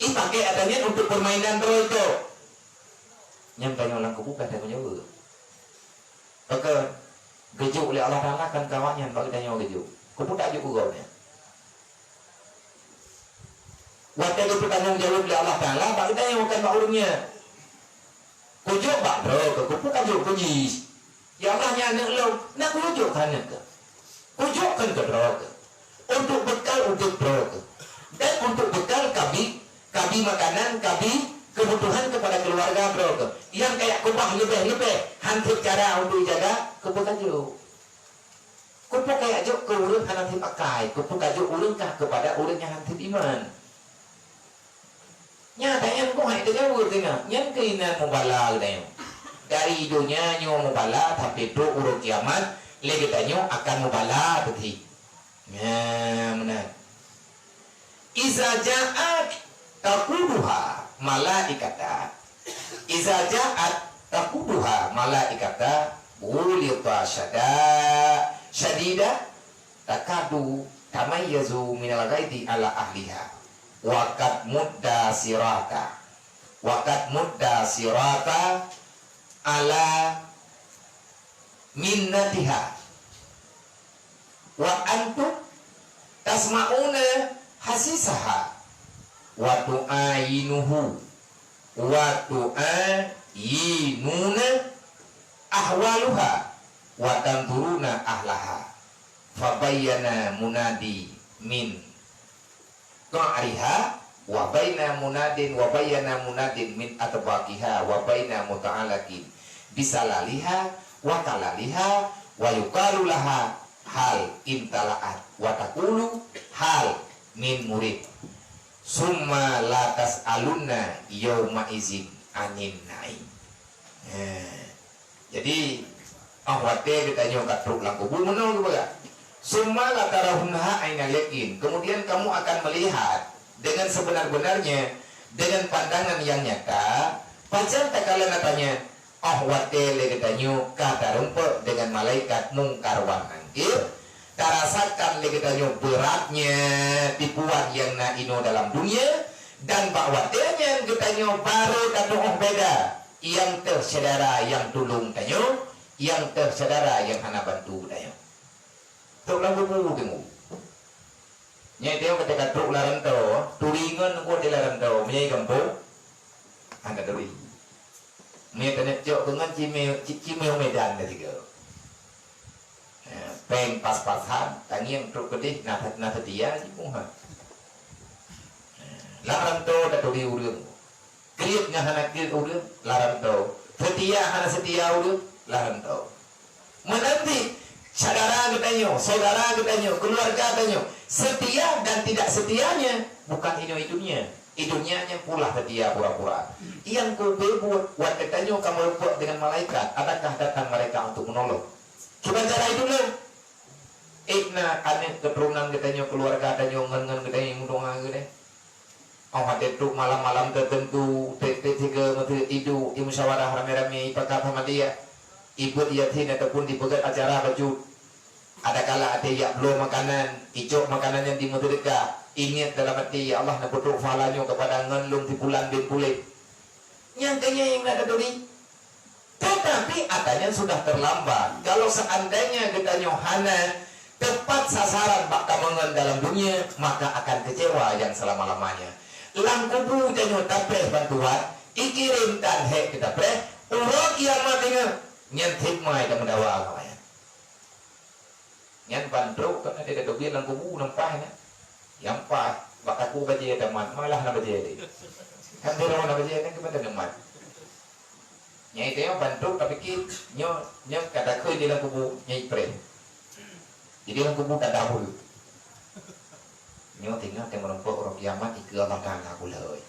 Ipakék ata nyan untuk peurmainan droe icok. Nyan tanyoe lam kubu ka tanggong jaweueb. Pakon? Geujok lé Allah Taala kan keu awak nyan, bak geutanyoe geujok. Kubu tajok keu gob nyan. Watée geupeutanggong jaweueb lé Allah Taala, bak geutanyoe bukan bak ureuëng nyan. Kujok bak droe keuh, kupeue kajok keu jih? Ya Allah, nyan aneuk lôn, na kujok keu aneuk keuh. Kujok kheun keu droe keuh. Untuk bekal udeb droe keuh. Dan untuk bekal kabi, kabi makanan, kabi kebutuhan kepada keluarga droe keuh. Nyang kajak keubah leubeh-leubeh, han sép cara untuk jaga, kupeue kajok? Kupeue kajak jok keu ureuëng hana sép akai, kupeue kajok ureuëng kah keupada ureuëng nyang han sép iman. Nyan tanyan goh hai teugaweue teungoh, nyan keuinan mubala geutanyoe. Dari donya nyoe mubala sampai trok uroe kiamat, lé geutanyoe akan mubala teuti. Nyan meunan. Iza ja'at taquduha malaikata. Iza ja'at taquduha malaikata. Khulita syada-, syadida, takadu tamayyazu minal ghaidhi ala ahliha. Wa qad mudda sirata. Wa qad mudda sirata ala minnatiha. Wa antum tasma'una hasisaha. Wa tu'ayinuhu. Wa tu'ayinuna ahwaluha. Wa tanzuruna ahlaha. Fabayyana munadi min qa'riha, wa baina munadin, wa bayyana munadin min atbaqiha, wa baina muta'allaqin bisalaliha wa kalaliha, wa yuqalu laha hal imtala'at, wa taqulu hal min murid. Summa la tas'alunna yauma izin anin na'im. Eh. Jadi, 'oh watèe geutanyoe ka trok lam kubu meunoe geupeugah, "Summa latarawunnaha ainal yaqin." Kemudian kamu akan melihat dengan sebenar-benarnya, dengan pandangan yang nyata. Pajan takalon atanya, 'oh watèe lé geutanyoe ka tarumpok dengan malaikat Mungkar wan Nakir, tarasakan lé geutanyoe beuratnya tipuan nyang na inoe dalam dunia, dan bak watèe nyan geutanyoe barô tatu'oh beda. Nyang teuh syedara nyang tulông tanyoe, nyang teuh syedara nyang hana bantu tanyoe. Trok lam kubu teungoh. Nyan tanyoe ka trok lam rantau, turi ngon kuat di lam rantau, meunyoe gampông, hana turi. Meunyoe tanyoe cok keu ngon cimeu, ci-, cimeu Medan tadi ke. Eh, péng pas-pasan, tangieng trok keudeh, na, na seutia jimuha. Eh, lam rantau taturi ureueng. Kriet ngon hana kriet ureueng, lam rantau. Seutia hana seutia ureueng, lam rantau. Meunan cit, syedara geutanyoe, saudara geutanyoe, keuluwarga tanyoe, seutia dan tidak setianya bukan inoe i dunia. I dunia nyan pula seutia pura-pura. Nyang keubeue buet, watèe tanyoe ka meurumpok dengan malaikat, adakah datang mereka untuk menolong? Kiban cara i dunia. Ék na aneuk keuturonan geutanyoe, keuluwarga tanyoe, ngon-ngon geutanyoe meudoa geutanyoe. 'Oh watèe trok malam-malam teuteuntu, trép-trép sigoe meuteuk iduek, imusyawarah ramé-ramé, ipakat sama dia. Ibeuet yatim ataupun dipeugèt acara bacut. Adakala até jak bloe makanan, icok makanan nyan dimeuseudeukah, ingat dalam até, "Ya Allah, neupeutrok pahala nyoe keupada ngon lôn si pulan bin pulan." Nyang keu nyan nyang na taturi. Tetapi ata nyan sudah terlambat. Kalau seandainya geutanyoe hana tepat sasaran bak kamoe ngon dalam dunia, maka akan kecewa nyang selama-lamanya. Lam kubu tanyoe tapreh bantuan, ikirém tan hék keu tapreh, uroe kiamat ingat, nyan hikmah nyang meudawa ngon nyan. Nyan ban trok kan ada, ada teubiet lam kubu nampak nyan. Nyang paih, bak takue bajèe tamat, malah na bajèe deh. Kan di ruang na bajèe kan keupada tamat. Nyai teuh ban trok tapike nyoe, nyoe ka takheun di lam kubu, nyai preh. Jadi lam kubu ka dahulu. Nyoe teungoh teumeureumpok uroe kiamat dikeue Allah Taala kulhôi.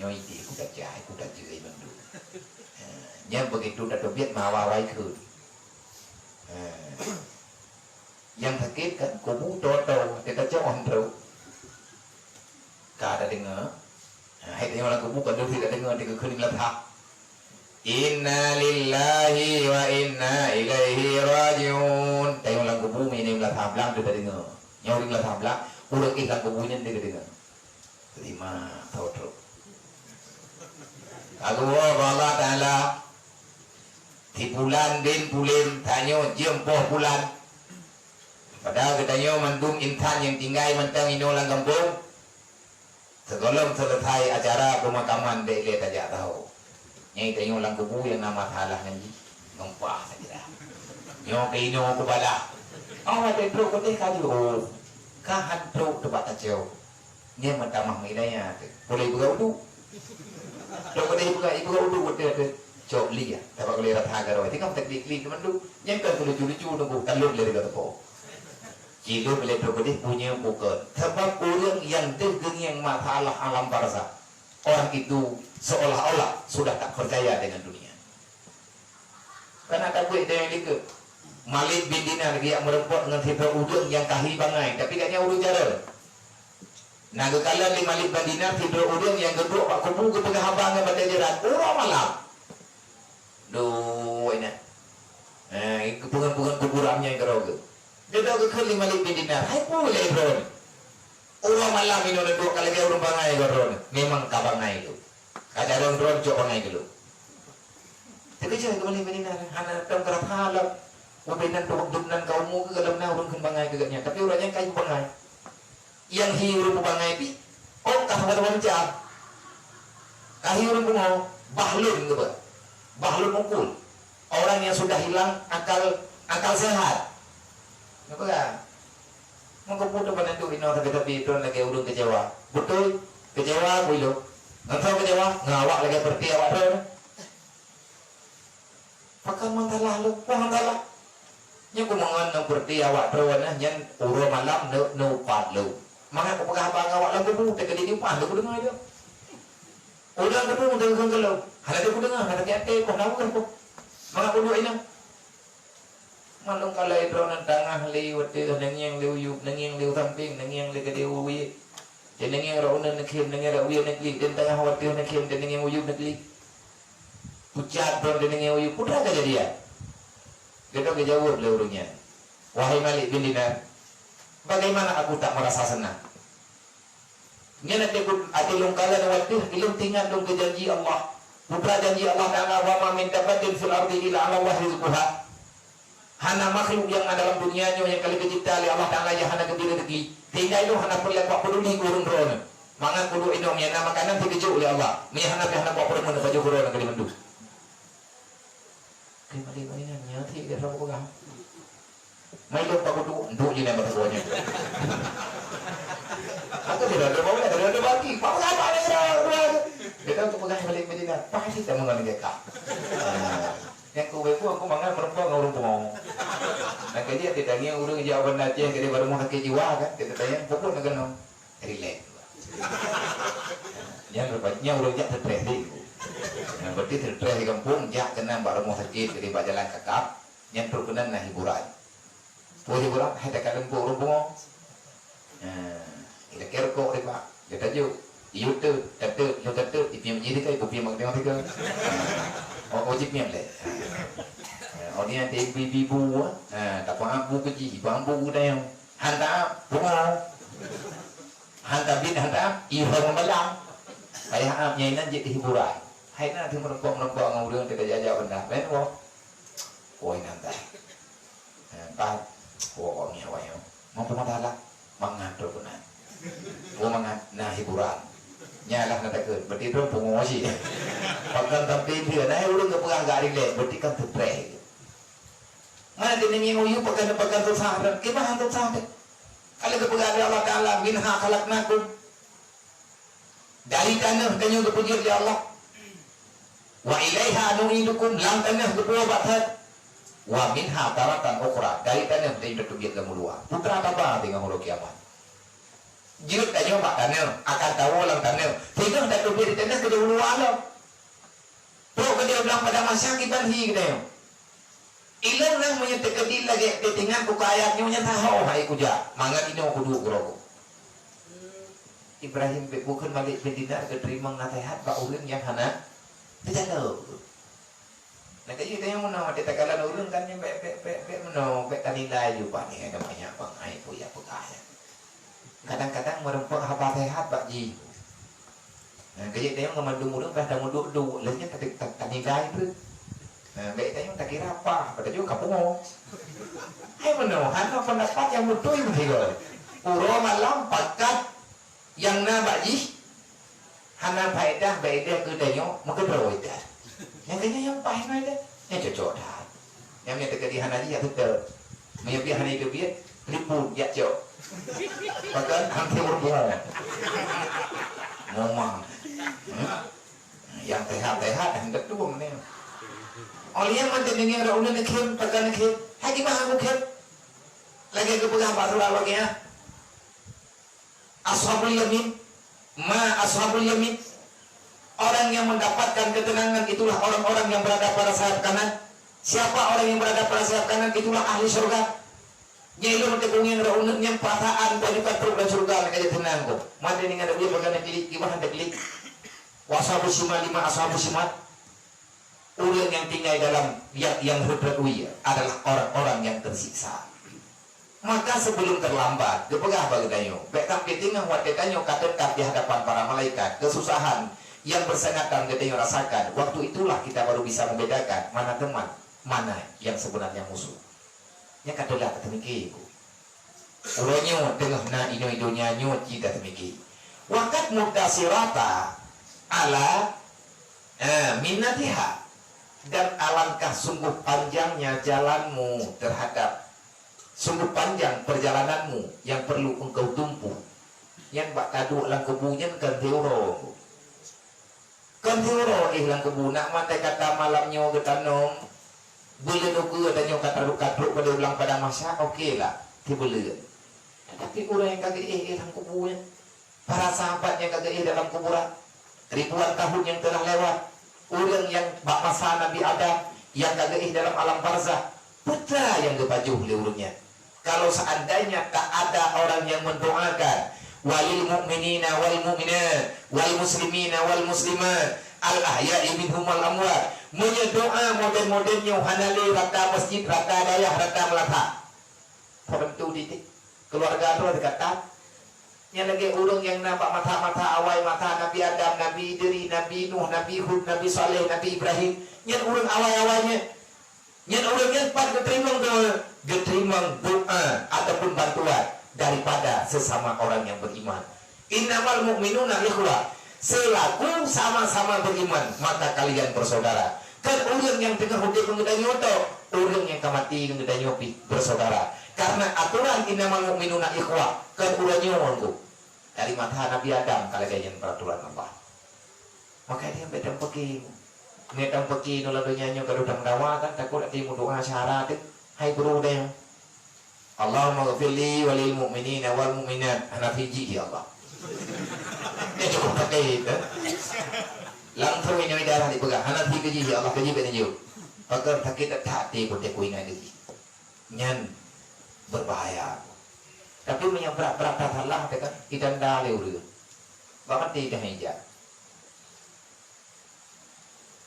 Nyoe idéh kuda jai, kuda jai mandum. Ha, nyan begitu tateubiet meuhawa-hawa ikheun. Ha. Nyang sakét kan kubu toto, teuka cok on trok. Ka tadeungoe. Ha, hai tanyoe lam kubu kan deuh tadeungoe, dikheun lam that. Inna lillahi wa inna ilaihi raji'un. Tanyoe lam kubu meunyoe lam that blang deuh tadeungoe. Nyoe ureueng lam that blang, ureueng éh lam kubu nyan deuh tadeungoe. Terima, tho trok. Ka geuwoe bak Allah Taala. Si pulan bin pulan, tanyoe jeuem poh pulan. Padahai geutanyoe mandum insan nyang tinggai mantong inoe lam gampông. Sigohlom seuleusai acara peumakaman bèk lé tajak tahu. Nyai tanyoe lam kubu nyang na masalah ngon jih, ngon paih saja. Nyoe keu inoe kubalah. Oh, watèe trok keudeh ka jeuet. Ka han trok teubak tacok. Nyan meutamah meuinaya teuh. Boleh buka uduk. Trok keudeh buka, ibuka uduk watèe teuh. Cok li ya. Teubak boleh rata garoe. Tinggal teknik li teman tu. Nyan kan lucu-lucu nunggu talon lé dekat tepo. Cilok lé trok keudeh punya bukan. Sebab ureueng nyang deuh geungieng masalah alam barzakh, orang itu seolah-olah sudah tak percaya dengan dunia. Kana tabuet dayang likot. Malik bin Dinar geujak meureumpok ngon sidroe ureueng nyang kahi bangai, tapi gobnyan ureueng jaroe. Na geukalon lé Malik bin Dinar sidroe ureueng nyang geuduek bak kubu geupeugah haba ngon batèe jeurat uroe malam. Duek nyan. Eh, pungan-pungan kuburan nyan keudroe geuh. Geudok geukheun lé Malik bin Dinar, "Hai peue lé droeneuh? Uroe malam inoe neuduek ka lagèe ureueng bangai keu droeneuh." "Memang ka bangai lôn. Ka jareueng droeneuh cok bangai keu lôn." Teukeujot keu Malik bin Dinar, hana tom keurasa lom. Ubé nan trok dum nan ka umu geuh lom na ureueng kheun bangai keu gobnyan. Tapi uroe nyan ka bangai. Nyang hi ureueng peubangai pih, oh, ka saban-saban cam. Ka hi ureueng pungo, bahlun geuba. Bahlun mukul. Orang yang sudah hilang akal, akal sehat. Geupeugah, "Meukeupue teuma neudok inoe sabe-sabe, droen lagèe ureueng keucewa." "Beutôi, keucewa," peue ilôn. "Ngon soe keucewa?" "Ngon awak lagèe peureuté awak droen." Pakon meusalah lôn, meusalah. Nyoe keumangan nyang peureuté awak droeneuh nyan uroe malam neu-, neuupat lôn. Mangat kupeugah haba ngon awak lam kubu, teukeudi diupat lôn kudeungoe lôn. Ureueng kubu teukeukheun keu lôn, hana teukudeungoe, hana teukiaté, poh na uroe poh. Mangat kuduek inong. Mandum kalai droeneuh tangah lé watèe neungieng lé u yup, neungieng lé u sampéng, neungieng lé keudéh u wie. Teuneungieng rot uneun neukhem, neungieng rot wie neuklik, dan tangah watèe neukhem, teuneungieng u yup neuklik. Pucat droe teuneungieng u yup, peue teuma keujadian? Geudong geujaweueb lé ureueng nyan, "Wahai Malik bin Dinar, bagaimana aku tak merasa senang? Nyan até ku, até lôn kalon watèe ilôn teuingat lôn keu janji Allah. Peue teuma janji Allah Taala, 'Wa ma min dabbatin fil ardi illa 'alallahi rizquha.'" Hana makhluk nyang na dalam dunia nyoe nyang ka lheueh geucebta lé Allah Taala nyang hana geubri reuzeki. Sehingga ilôn hana peureulèe kupeuduli keu ureueng droeneuh. Mangat kuduek inong nyang na makanan sikeujok lé Allah. Meunyo hana pih hana kupeureumeun pajoh keu droeneuh keu mandum. Keu Malik bin Dinar nyan, nyan cit dia saboh peugah. Mai lôn pakutuk, entuk je nyan bak saboh nyan. Aku tidak ada mau, tidak ada bagi. Apa kata ada kira dua? Dia tahu tu peugah Malik bin Dinar. Pasti tak mengalami kah? Nyang keu ubé peue, aku mangat meurumpok ngon ureueng pungo. Nyang keu jih, teutangieng ureueng jak u Banda Aceh, keudéh bak rumoh sakét jiwa kan, teutangieng pokok na keunoe. Rilek. Nyan rupa-, nyan ureueng jak stres deh. Nyan berarti stres di gampông, jak keunan bak rumoh sakét, keudéh bak jalan kakap, nyan trok keunan na hiburan. Peue hiburan? Hai takalon pok ureueng pungo. Ha, ilakèe rukok ri bak, geutajok. Iyue teuk, tateuk, lheueh tateuk, ipiep jih teuka, ipiep mak tengok teuka. Ha, oh, oh, jipiep lé. Ha, oh, nyan ibu-ibu, ha, tapeuambu keu jih, ibu ambu keu tanyoe. Han taap, pungo. Han tabiet, han taap, iho ngon balang. Payah am, nyan inan jeuet hiburan. Hai na teuh meureumpok-meureumpok ngon ureueng teuka jak-jak banda. Meunan, woe. Woe inan tah. Ha, bah, woe ngieng awai nyoe. Mau peumadalah? Mangat droe keunan. Woe mangat, na hiburan. Nyan lah na takheun, berarti droe pungo cit. Pakon sampai dia, na ureueng geupeugah agak rilek, berarti kan stres. Mana dia ngieng u yup pakon, pakon susah droe. Kiban han susah deh. Kalau geupeugah lé Allah Taala, "Minha khalaqnakum." Dari taneuh tanyoe geupeujeuet lé Allah. "Wa ilaiha nu'idukum," lam taneuh geupuwoe bak that. "Wa minha taratan ukhra," dari taneuh tanyoe tateubiet lam uluwa. Peue teuma haba teungoh uroe kiamat. Jeuet tanyoe bak taneuh, akan tawoe lam taneuh. Singoh tateubiet di taneuh keudéh uluwa lom. Trok keudéh u blang padang mahsyar kiban hi geutanyoe. Ilôn nyan meunyoe teukeudi lagèe teuingat buka ayat nyoe nyan sahoe hai kujak, mangat inoe kuduek keudroe. Ibrahim bèk bukon Malik bin Dinar geuteurimong naseuhat bak ureueng nyang hana teujalok. Nah, keu jih tanyoe meunoe, watèe takalon ureueng kan nyan bèk, bèk, bèk, bèk meunoe, bèk tanilai ju, "Bah, nyan ada banyak bangai peue nyang peugah nyan." Kadang-kadang meureumpok haba seuhat bak jih. Nah, keu jih tanyoe ngon mandum ureueng bah tameuduek-duek, lheueh nyan ta-, ta-, tanilai treuk. Nah, bèk tanyoe takira paih, padahai ka pungo. Hai meunoe, hana peundapat nyang beutôi meusigoe. Uroe malam pakat nyang na bak jih hana faedah, bèk ideh keu tanyoe meukeudroe ideh. Nyang keu nyan nyang paih na ideh, nyan cocok that. Nyang, nyang teukeudi hana jih, ya beutôi. Meunyoe pih hana iteubiet, liput jak cok. Pakon, han teupeue pungo. Momang. Hmm? Nyang sehat-sehat, han teutueng ni. Óh lheueh nyan mantong deungoe ureueng neukhem, pakon neukhem. Hai kiban han kukhém. Lagèe geupeugah bak surah Al-Waqiah. Ashabul yamin, ma ashabul yamin. Orang yang mendapatkan ketenangan itulah orang-orang yang berada pada sayap kanan. Siapa orang yang berada pada sayap kanan? Itulah ahli syurga. Nyan ilôn teupeue ngieng rot uneuk nyan, perasaan ka juga trok lam syurga, ka jadi tenang ko. Mantong ingat, dia peugah neuklik, kiban han neuklik. Wa ashabus shimal, ma ashabus shimal. Ureuëng nyang tinggai dalam yang, yang rhot-rhot wie adalah orang-orang yang tersiksa. Maka sebelum terlambat, geupeugah bak geutanyoe, bék sampoe teungoh watée tanyoe ka teutab di hadapan para malaikat, kesusahan yang bersangatan geutanyoe rasakan, waktu itulah kita baru bisa membedakan mana teman, mana yang sebenarnya musuh. Nyan ka teulat tateumiki. Uroe nyoe teungoh na inoe donya nyoe cit tateumiki. Waqad mudda sirata ala, eh, minnatiha. Dan alangkah sungguh panjangnya jalanmu terhadap, sungguh panjang perjalananmu yang perlu engkau tempuh. Nyan bak taduek lam kubu nyan kan teuro. Kon siuroe éh lam kubu, nak mandai kata malam nyoe geutanom, buleuen ukeue tanyoe ka trok-trok pada ulang padang mahsyar, oke lah, sibuleuen. Tetapi ureuëng nyang ka geuéh éh lam kubu nyan, para sahabat nyang ka geuéh dalam kuburan, ribuan tahun nyang telah lewat, ureuëng nyang bak masa Nabi Adam nyang ka geuéh dalam alam barzakh, peue nyang geupajoh lé ureuëng nyan. Kalau seandainya tak ada orang yang mendoakan, "Walil mu'minina wal mu'minat, wal muslimina wal muslimat, al ahya'i minhum wal amwat." Meunyoe doa model-model nyoe hana lé rata masjid, rata dayah, rata meulathah. Tentu titik. Keluarga tu ada kata. Nyan lagée ureuëng nyang na bak masa-masa awai masa Nabi Adam, Nabi Idris, Nabi Nuh, Nabi Hud, Nabi Saleh, Nabi Ibrahim. Nyan ureuëng awai-awai nyan. Nyan ureuëng nyan pat geuteurimong doa, geuteurimong doa ataupun bantuan daripada sesama orang yang beriman. Innamal mu'minuna ikhwah, selaku sama-sama beriman, maka kalian bersaudara. Kan ureuëng nyang teungoh udeb ngon geutanyoe to, ureuëng nyang ka maté ngon geutanyoe pih bersaudara. Karena aturan innamal mu'minuna ikhwah, kan uroe nyoe ngon dari masa Nabi Adam ka lagée nyan peraturan Allah. Maka dia sampai tampeki. Ngai tampeki nula donya nyoe kalau dang dawa kan takut hati mudoa syara tu. Hai guru deh. Allahumma ghfirli walil mu'minina wal mu'minat. Hana fiji ya Allah. Dia cukup pakai itu. Langsung ini darah dipegang. Hana fiji ya Allah, kaji benda jauh. Pakai sakit tak hati pun dia kuingat lagi. Nyan berbahaya. Tapi meunyoe brat-brat that salah teuka, idanda lé ureuëng. Bak maté dah ija.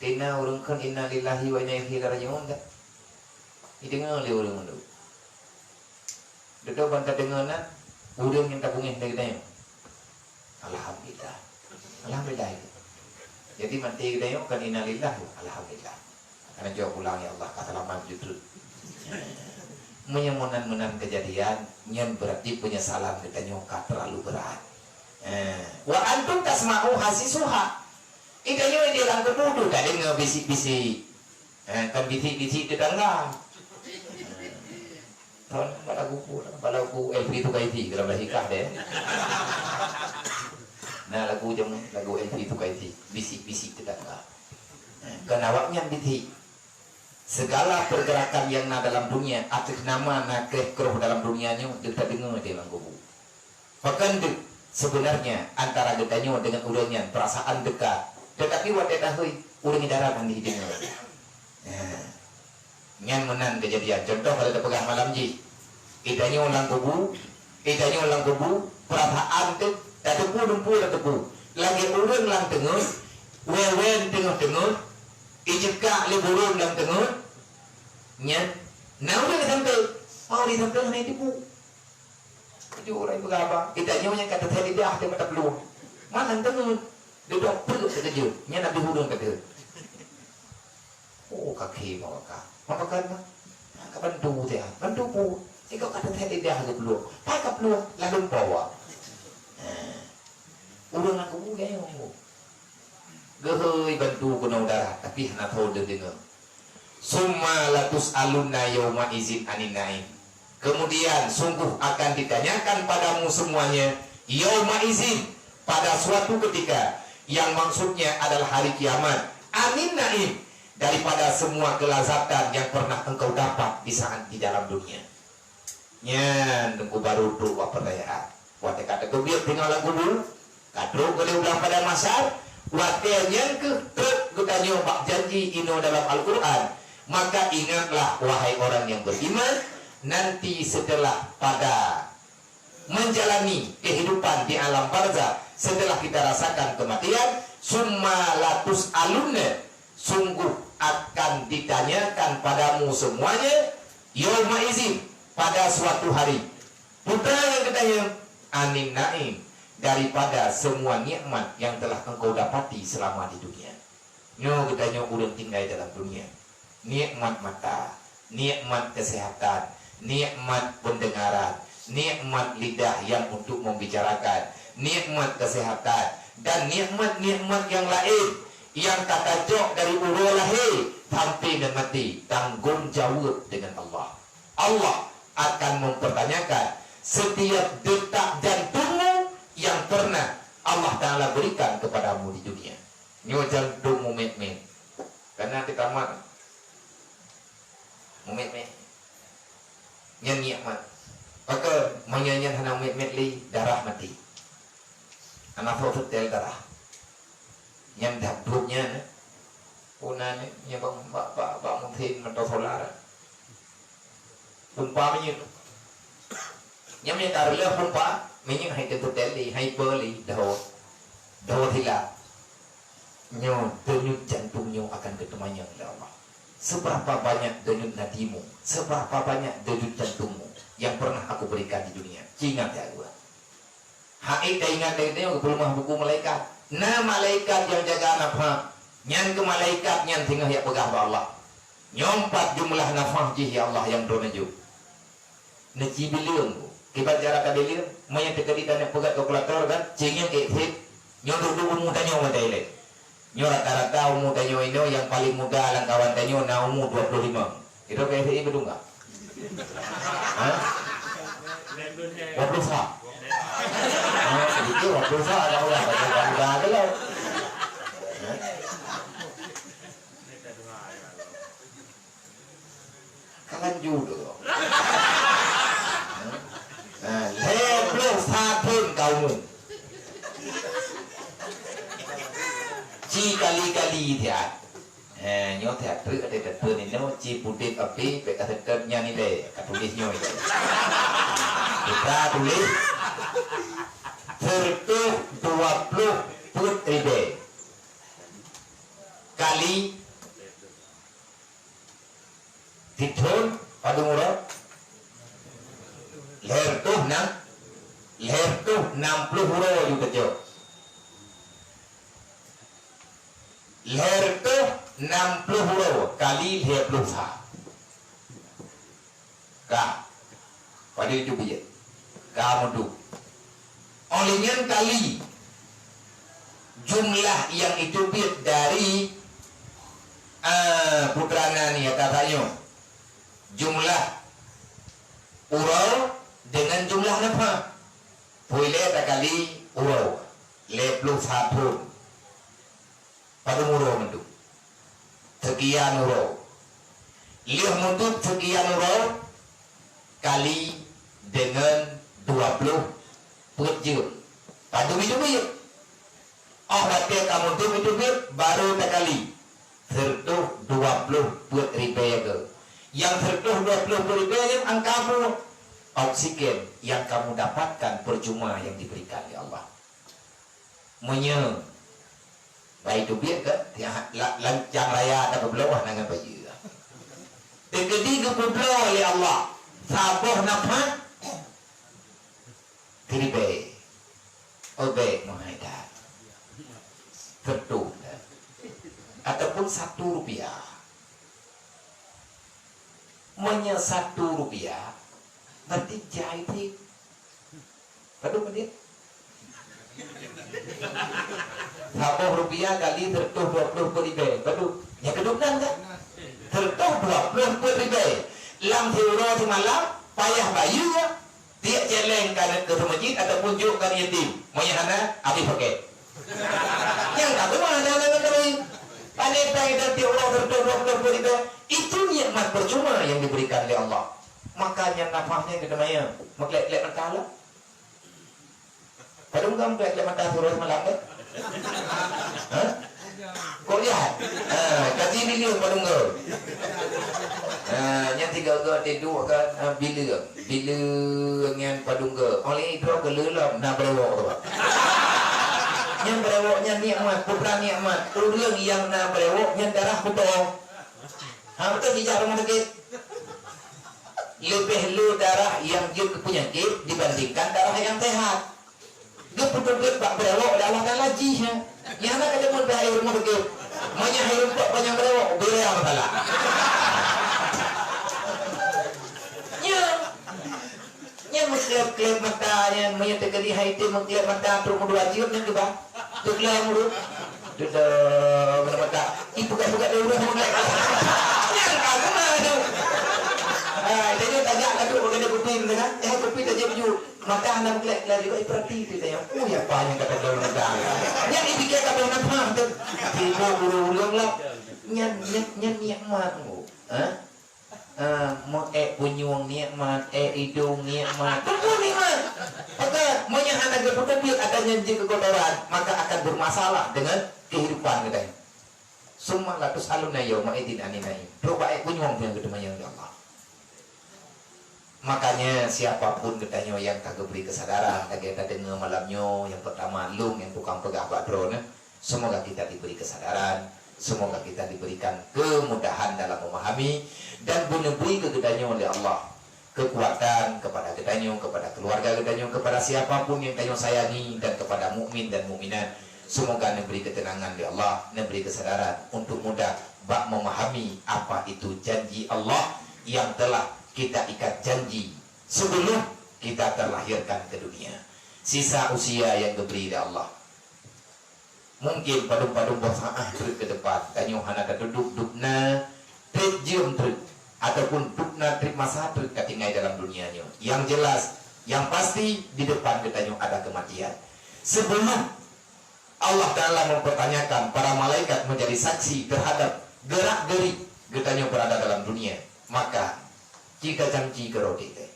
Tina ureuëng kheun inna lillahi wa inna ilaihi raji'un dah. Ideungoe lé ureuëng mandum. Deungoe ban tadeungoe na ureuëng nyang tabungéh lagée nyoe. Alhamdulillah. Alhamdulillah. Jadi maté geutanyoe kan innalillah, alhamdulillah. Karena jawab pulang ya Allah, ka salamat judul. Meunyoe meunan-meunan kejadian, nyan berarti penyesalan geutanyoe ka terlalu berat. Eh, wa antum tasma'u hasisuha. Geutanyoe di dalam kubu tu ka deungoe bisik-bisik. Eh, kan bisik-bisik tetangga. Eh, tahun balagu pun, balagu Elvi tu kaiti dalam lahikah deh. Nah, lagu jam lagu Elvi tu kaiti, bisik-bisik tetangga. Eh, kan awaknyan bisik. Segala pergerakan yang na dalam dunia, atas nama na keh keroh dalam dunia nyoe, kita dengar di dalam kubu. Pakon deuh, sebenarnya antara geutanyoe dengan ureuëng nyan perasaan dekat, tetapi watée tahôi ureuëng darat hana jideungoe. Nah, nyan meunan kejadian. Contoh kalau tapeugah malam jih, geutanyoe lam kubu, geutanyoe lam kubu, perasaan teuh tateupeue dumpeue tateupeue. Lagée ureuëng lam teungeut, wewen teungoh-teungoh, ijikak lé burông lam teungeut, nyan na ureuëng sampai, mau disampai hana jiteupeue. Tujoh ureuëng beugaba, geutanyoe nyang ka teuthée lidah di mata peuluh. Manang teungeut, deudong peuet teukeujot, nyan Nabi Hudon ka deuh. Oh, ka khém awak ka. Maka kan, ka bantu dia, bantu pu. Iko ka teuthée lidah geupeuluh. Pai ka peuluh, lalu bawa. Nah, ureuëng aku gayong. Geuhôi bantu keunoe udara, tapi hana tho deudeungoe. Summa latus'alunna yauma izin anin na'im. Kemudian sungguh akan ditanyakan padamu semuanya yauma izin, pada suatu ketika, yang maksudnya adalah hari kiamat, anin na'im, daripada semua kelazatan yang pernah engkau dapat di saat di dalam dunia. Nyan teungku baru trok bak peurtanyaan. Watée ka teubiet teungoh lam kubu, ka trok keudeh u padang mahsyar, watée nyan keuh trok geutanyoe bak janji inoe dalam Al-Qur'an. Maka ingatlah, wahai orang yang beriman, nanti setelah pada menjalani kehidupan di alam barzakh, setelah kita rasakan kematian, summa latus'alunna, sungguh Akan ditanyakan padamu semuanya, yauma izin, pada suatu hari. Peue nyang geutanyong? Anin na'im, daripada semua nikmat yang telah engkau dapati selama di dunia. Nyoe geutanyong ureuëng tinggai dalam dunia. Nikmat mata, nikmat kesehatan, nikmat pendengaran, nikmat lidah yang untuk membicarakan, nikmat kesehatan, dan nikmat-nikmat yang lain yang ka tacok dari uroe lahé sampai ngon maté, tanggong jaweueb dengan Allah. Allah akan mempertanyakan setiap detak jantungmu yang pernah Allah Taala berikan kepadamu di dunia. Nyoe jantungmu mét-mét. Karena di tamat mumét-mét. Nyan nikmat. Pakon, meunyoe nyan hana mumét-mét lé, darah maté. Hana soe seutèl darah. Nyan that duek nyan, eh. Puna ni, nyan bak, bak, bak, bak musim mantong solar. Pompa minyeuk. Nyan meunyoe ka reuloh pompa, minyeuk hai teuseutèl lé, hai peu lé, dhoe. Dhoe sila. Nyoe, denyut jantung nyoe akan geuteumanyong lé Allah. Seberapa banyak denyut nadimu? Seberapa banyak denyut jantungmu yang pernah aku berikan di dunia? Ci ingat ya Allah. Hai, taingat dari nyoe geupeuleumah buku malaikat. Na malaikat nyang jaga nafah. Nyan keu malaikat nyan singoh jak peugah bak Allah. Nyoe pat jumlah nafah jih ya Allah nyang droeneuh jok. Neuci bileueng. Kiban cara tabileueng, meunyoe teukeudi taneuk peugöt kalkulator kan, cingeung ék seb, nyoe duek-duek umu tanyoe watèe ilèe. Nyoe rata-rata umu tanyoe inoe nyang paleng muda lam kawan tanyoe na umu dua puluh lima. Itu K S I betul enggak? Hah? Dua puluh sa. Ah, sedikit dua puluh sa, kalau udah muda-muda ke lo. Hah? Ka lanjut tu. Nah, lhèe ploh sa thôn ka umu. Ci kali-kali thiat. Eh, nyoe thiat treuk ada teupeu ni nyoe, ci pudek api, bèk ka seutôt nyan ilèe, ka tuléh nyoe ilèe. Kita tuléh seratus dua puluh peuet ribèe. Kali Sithôn padum uroe? Lhèe reutôh nam, lhèe reutôh nam ploh uroe ju teucok. Lhèe reutôh nam ploh uroe kali lhèe ploh sa. Ka. Padum teubiet? Ka meuduek. Óh lheueh nyan kali jumlah nyang teubiet dari, eh, putra nan ya, ka tanyoe. Jumlah uroe deungon jumlah nafah. Peuilèe takali uroe. Lhèe ploh sa thôn. Padum uroe meuduek? Seukian uroe. Lheueh meuduek seukian uroe kali deungon dua ploh peuet jeuem. Padum teubiet? Óh watèe ka meuduek teubiet, baru takali. Seratus dua ploh peuet ribèe ke. Nyang seratus dua ploh peuet ribèe nyan angka peue? Oksigen yang kamu dapatkan percuma yang diberikan oleh Allah. Meunyoe bai teubiet ka, tiah la-, lancang raya tapeubloe na ngon bayeue. Teukeudi geupeubloe lé Allah saboh nafah, siribèe. Oh, bèk meuhai that. Seratus that. Ataupun satu rupiah. Meunyoe satu rupiah, berarti jai cit. Padum menit? Saboh rupiah kali seratus dua puluh peuet ribèe. Padum? Nyan keudum nan kan? Seratus dua puluh peuet ribèe. Lam siuroe simalam, payah bayeue, tiek céléng ka neuk keu meuseujid ataupun jok keu yatim. Meunyoe hana, habéh paket. Nyang ka teuma hana ngon kami. Pane pèng dan tiek uroe seratus dua puluh peuet ribèe. Itu nikmat percuma yang diberikan oleh Allah. Makanya nafahnya kita maya. Meuklek-klek mata lah. Padum kamoe bèk lé mata surôh seumalam, eh? Hah? Kok lihat? Ha, kaji bileueng padum goe. Ha, nyan tiga goe teuduek kan, ha, bileueng. Bileueng nyan padum goe. Oleh droe geuleulam na brewok tu. Nyan brewok nyan nikmat, peue nikmat. Ureueng nyang na brewok nyan darah kuto. Ha, beutôi jijak rumoh sakét. Leubeh le darah nyang jeuet keu peunyakét dibandingkan darah nyang sehat. Geupeuteubiet bak beurewok lé Allah Taala jih, ya. Nyang na ka deungon bak rumoh sakét. Meunyo hai rumpok panyang beurewok, beureang salah. Nyan. Nyan meukleb-kleb mata nyan, meunyo teukeudi hai teuh meukleb mata trok meudua jeuem nyan kiban. Teukleb ureueng. Dudoe meunyo mata. Ih, peugah-peugah deh ureueng meukleb. Nyan ka keunoe tu. Ah, tanyoe tajak ka duek bak kupi teuh kan. Eh, kupi tajak baju. Mata hana meukleb-kleb juga, eh, peurati teuh tanyoe. Oh, ya apa nyang kata dalam mata. Nyan ipike ka beuh nafah teuh. Tiba ureueng-ureueng lah. Nyan, nyan, nyan nikmat tu. Ha? Ah, meu-, ék punyueng nikmat, ék idong nikmat. Peue nikmat? Maka, meunyo hana geupeuteubiet ata nyan jeuet keu kotoran, maka akan bermasalah dengan kehidupan geutanyoe. Summa latus'alunna yauma'idzin 'anin na'im. Trok bak ék punyueng nyang geuteumanyong lé Allah. Makanya, siapa pun geutanyoe nyang ka geubri keusadaran lagèe tadeungoe malam nyoe, nyang peurtama lôn nyang tukang peugah bak droeneuh, Semoga kita diberi kesadaran, semoga kita diberikan kemudahan dalam memahami, dan beuneubri keu geutanyoe lé Allah keukuatan kepada geutanyoe, kepada keluarga geutanyoe, kepada siapa pun nyang tanyoe sayangi, dan kepada mukmin dan mukminat. Semoga neubri keuteunangan lé Allah, neubri keusadaran untuk mudah bak memahami apa itu janji Allah yang telah kita ikat janji sebelum kita terlahirkan ke dunia. Sisa usia yang diberi oleh Allah. Mungkin padum-padum boh saát treuk keu depan, tanyoe hana tatudok dubna treb jeuem treuk, ataupun dubna treb masa treuk ka tinggai dalam dunia nyoe. Nyang jelas, nyang pasti, di depan geutanyoe ada kematian. Sebelum Allah Taala mempertanyakan, para malaikat menjadi saksi terhadap gerak-gerik geutanyoe berada dalam dunia, maka ci tacamci keudroe teuh.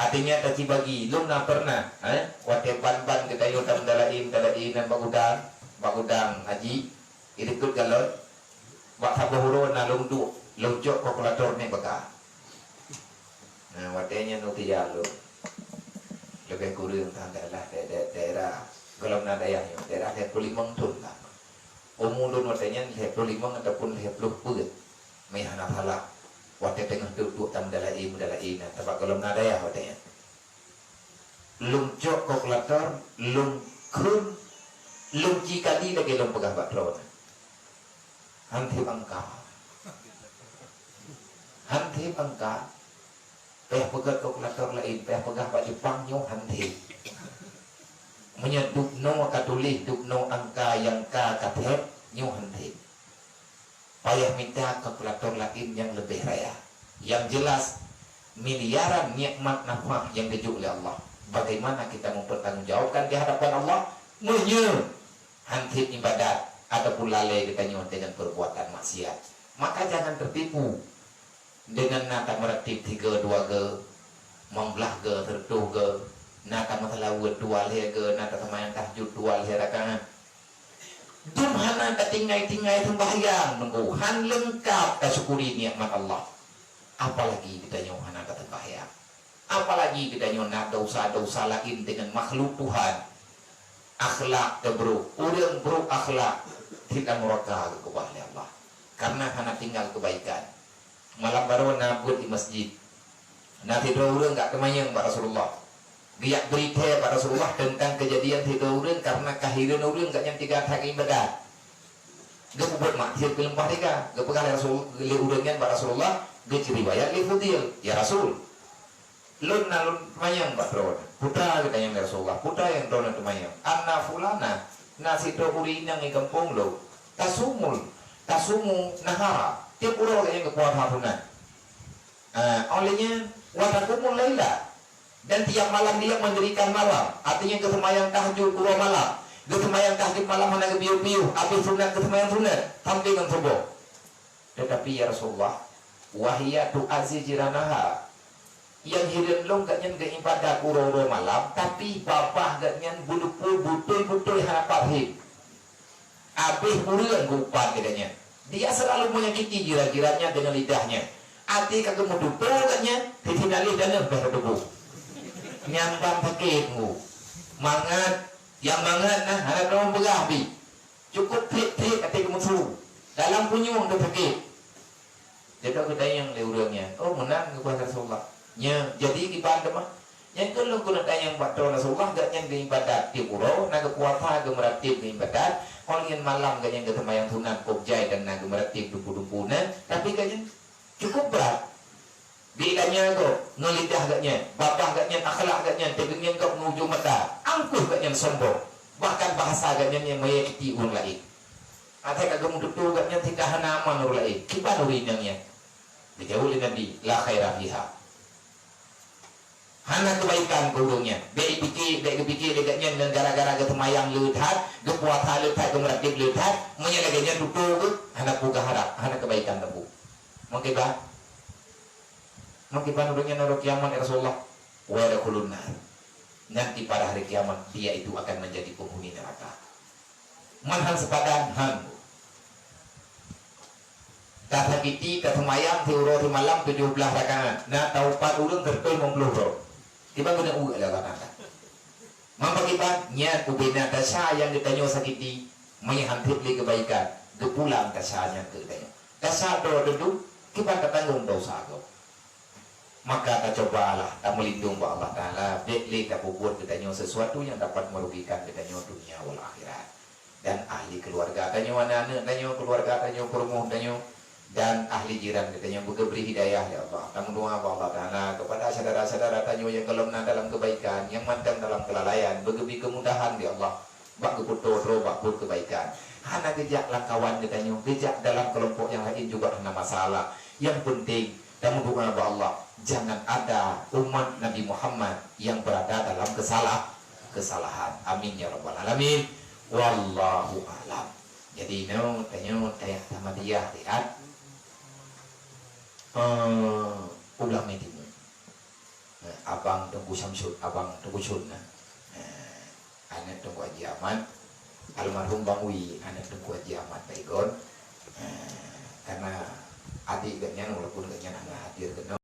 Artinya, tacibagi, lôn na pernah, eh, watèe ban-ban geutanyoe tameudalaén, talaén nan bak gudang, bak gudang haji, di deukot galon, bak saboh uroe na lôn duek, lôn cok kalkulator nèk baka. Nah, watèe nyan lôn teuja lôn. Leubeh kureueng tang daerah, daerah, daerah, golom na dayah nyoe, daerah lhèe ploh limong thon lah. Umu lôn watèe nyan lhèe ploh limong ataupun lhèe ploh peuet. Meuhana salah. Watèe teungoh duek-duek tameudalaén, meudalaén, na, teuma golom na dayah watèe nyan. Lôn cok kalkulator, lôn kheun, lôn ci kali lagèe lôn peugah bak droeneuh. Han thèb angka. Han thèb angka. Payah peugah kalkulator laén, payah peugah bak Jepang nyoe han thèb. Meunyoe dubnoe ka tuléh dubnoe angka nyang ka ka thèb, nyoe han thèb. Payah mita kalkulator laén nyang leubeh raya. Nyang jelas, miliaran nikmat nafah nyang geujok lé Allah. Bagaimana kita mempertanggungjawabkan di hadapan Allah? Meunyoe han thèb ibadat ataupun lalè geutanyoe dengan perbuatan maksiat, maka jangan tertipu. Deungon na tameuratéb tiga dua ge, limong blah ge, seureutôh ge, na tameuseulaweuet dua lhèe ge, na taseumayang tahajud dua lhèe rakaat. Dum hana tatinggai-tinggai seumbahyang, nunggu han leungkap tasyukuri nikmat Allah. Apalagi geutanyoe hana taseumbahyang. Apalagi geutanyoe na dosa-dosa laén deungon makhluk Tuhan. Akhlak teubrok, ureueng brok akhlak, tiep lam nuraka geukeubah lé Allah. Karena hana tinggal kebaikan. Malam baroe na beuet di masjid. Na sidroe ureueng geujak teumanyong bak Rasulullah. Geujak beurita bak Rasulullah teuntang keujadian sidroe ureueng karena kahireuen ureueng gobnyan teuga that ibadat. Geupeubuet maksiat keu leumpah teuga. Geupeugah lé Rasul, lé ureueng nyan bak Rasulullah, geuceuriwayat lé Fudhail, "Ya Rasul, lôn na lôn teumanyong bak droeneuh." "Peue geutanyoe, ya Rasulullah? Peue nyang droeneuh teumanyong?" "Anna fulana, na sidroe ureueng inong di gampông lôn, tasumul, tasumu nahara, tiep uroe gobnyan geupuasa sunat. Ah, óh lheueh nyan, wa taqumul laila, dan tiap malam dia mendirikan malam, artinya geuseumayang tahajud uroe malam, geuseumayang tahajud malam hana geupiôh-piôh, abéh sunat geuseumayang sunat sampai ngon suboh. Tetapi, ya Rasulullah, wa hiya tu'azzi jiranaha, nyang hireuen lôn gobnyan geuibadat uroe-uroe malam, tapi babah gobnyan beuleupô beutôi-beutôi hana parhém." Abéh ureueng geuupat lé gobnyan. Dia selalu menyakiti jiran-jirannya dengan lidahnya. Até ka geumeututoe gobnyan, tiep-tiep naleh dan leumbeh teubôh. Nyan ban sakét ngu. Mangat, nyang mangat na, hana teurimong peugah pih. Cukôp trép-trép até geumeusu. Dalam punyueng teuh sakét. Jadi geutanyong lé ureuëng nyan, "Oh, meunan geupeugah Rasulullah." Nya, jadi kiban teuma. Nyang keu lôn keuneuk tanyong bak droe Rasulullah, gobnyan geuibadat tieb uroe, na geupuasa, geumeuratéb, geuibadat, óh lheueh nyan malam gobnyan geuseumayang sunat kôb jai dan na geumeuratéb dumpeue-dumpeue na, tapi gobnyan cukup brat. Di donya gob, ngon lidah gobnyan, babah gobnyan, akhlak gobnyan, teugeungieng gob ngon ujong mata, angkuh gobnyan sombong. Bahkan bahasa gobnyan nyang meuyakiti ureuëng laén. Asai ka geumeututoe gobnyan sehingga hana aman ureuëng laén. Kiban ureuëng inong nyan? Geujaweueb lé Nabi, "La khaira fiha." Hana keubaikan keu ureuëng nyan. Bék ipike, bék geupike lé gobnyan ngon gara-gara geuseumayang le that, geupuasa le that, geumeuratéb le that, meunyoe lagée nyan tutoe geuh, hana peugah harab, hana keubaikan teungku. Meukiban, meukiban ureuëng nyan na uroe kiamat, ya Rasulullah, wa yadkhulun nar. Nanti pada hari kiamat, dia itu akan menjadi penghuni neraka. Man han seupadan, han. Tasakiti, taseumayang siuroe simalam tujoh blaih rakaat. Na taupat ureuëng sireutoh limong ploh droe. Kiban geuneuk uek lé Allah Taala. Mamba kiban, nyan ubena desya nyang geutanyoe sakiti, meunyoe han treb lé keubaikan, geupulang desya nyan keu geutanyoe. Desya droe teudum, kiban tatanggong desya gob. Maka tacobalah tameulindong bak Allah Taala, bék lé tapeubuet geutanyoe sesuatu nyang dapat merugikan geutanyoe dunia wal akhirat. Dan ahli keuluwarga tanyoe, aneuëk-aneuëk tanyoe, keuluwarga tanyoe, peurumoh tanyoe, dan ahli jiran geutanyoe beugeubri hidayah, ya Allah. Tameudoá bak Allah Taala keupada syedara-syedara tanyoe nyang gohlom na dalam keubaikan, nyang mantong dalam keulalaian, beugeubri keumudahan, ya Allah. Bak geupeutoe droe bak buet keubaikan. Hana geujak lam kawan geutanyoe, geujak dalam keulompok nyang laén juga hana masalah. Nyang peunteng, tameudoá bak Allah, jangan ada umat Nabi Muhammad yang berada dalam kesalah-, kesalahan. Amin ya rabbal alamin. Wallahu a'lam. Jadi, nyoe, tanyoe, tayah Ahmadiyah, lihat. Eh, Ulang Mé Timu. Eh, abang Teungku Syamsul, abang Teungku Syun, nah. Eh, aneuëk Teungku Haji Ahmad, almarhum Bang Wi, aneuëk Teungku Haji Ahmad Baygon. Eh, karena adik gobnyan, walaupun gobnyan hana hadir keunoe,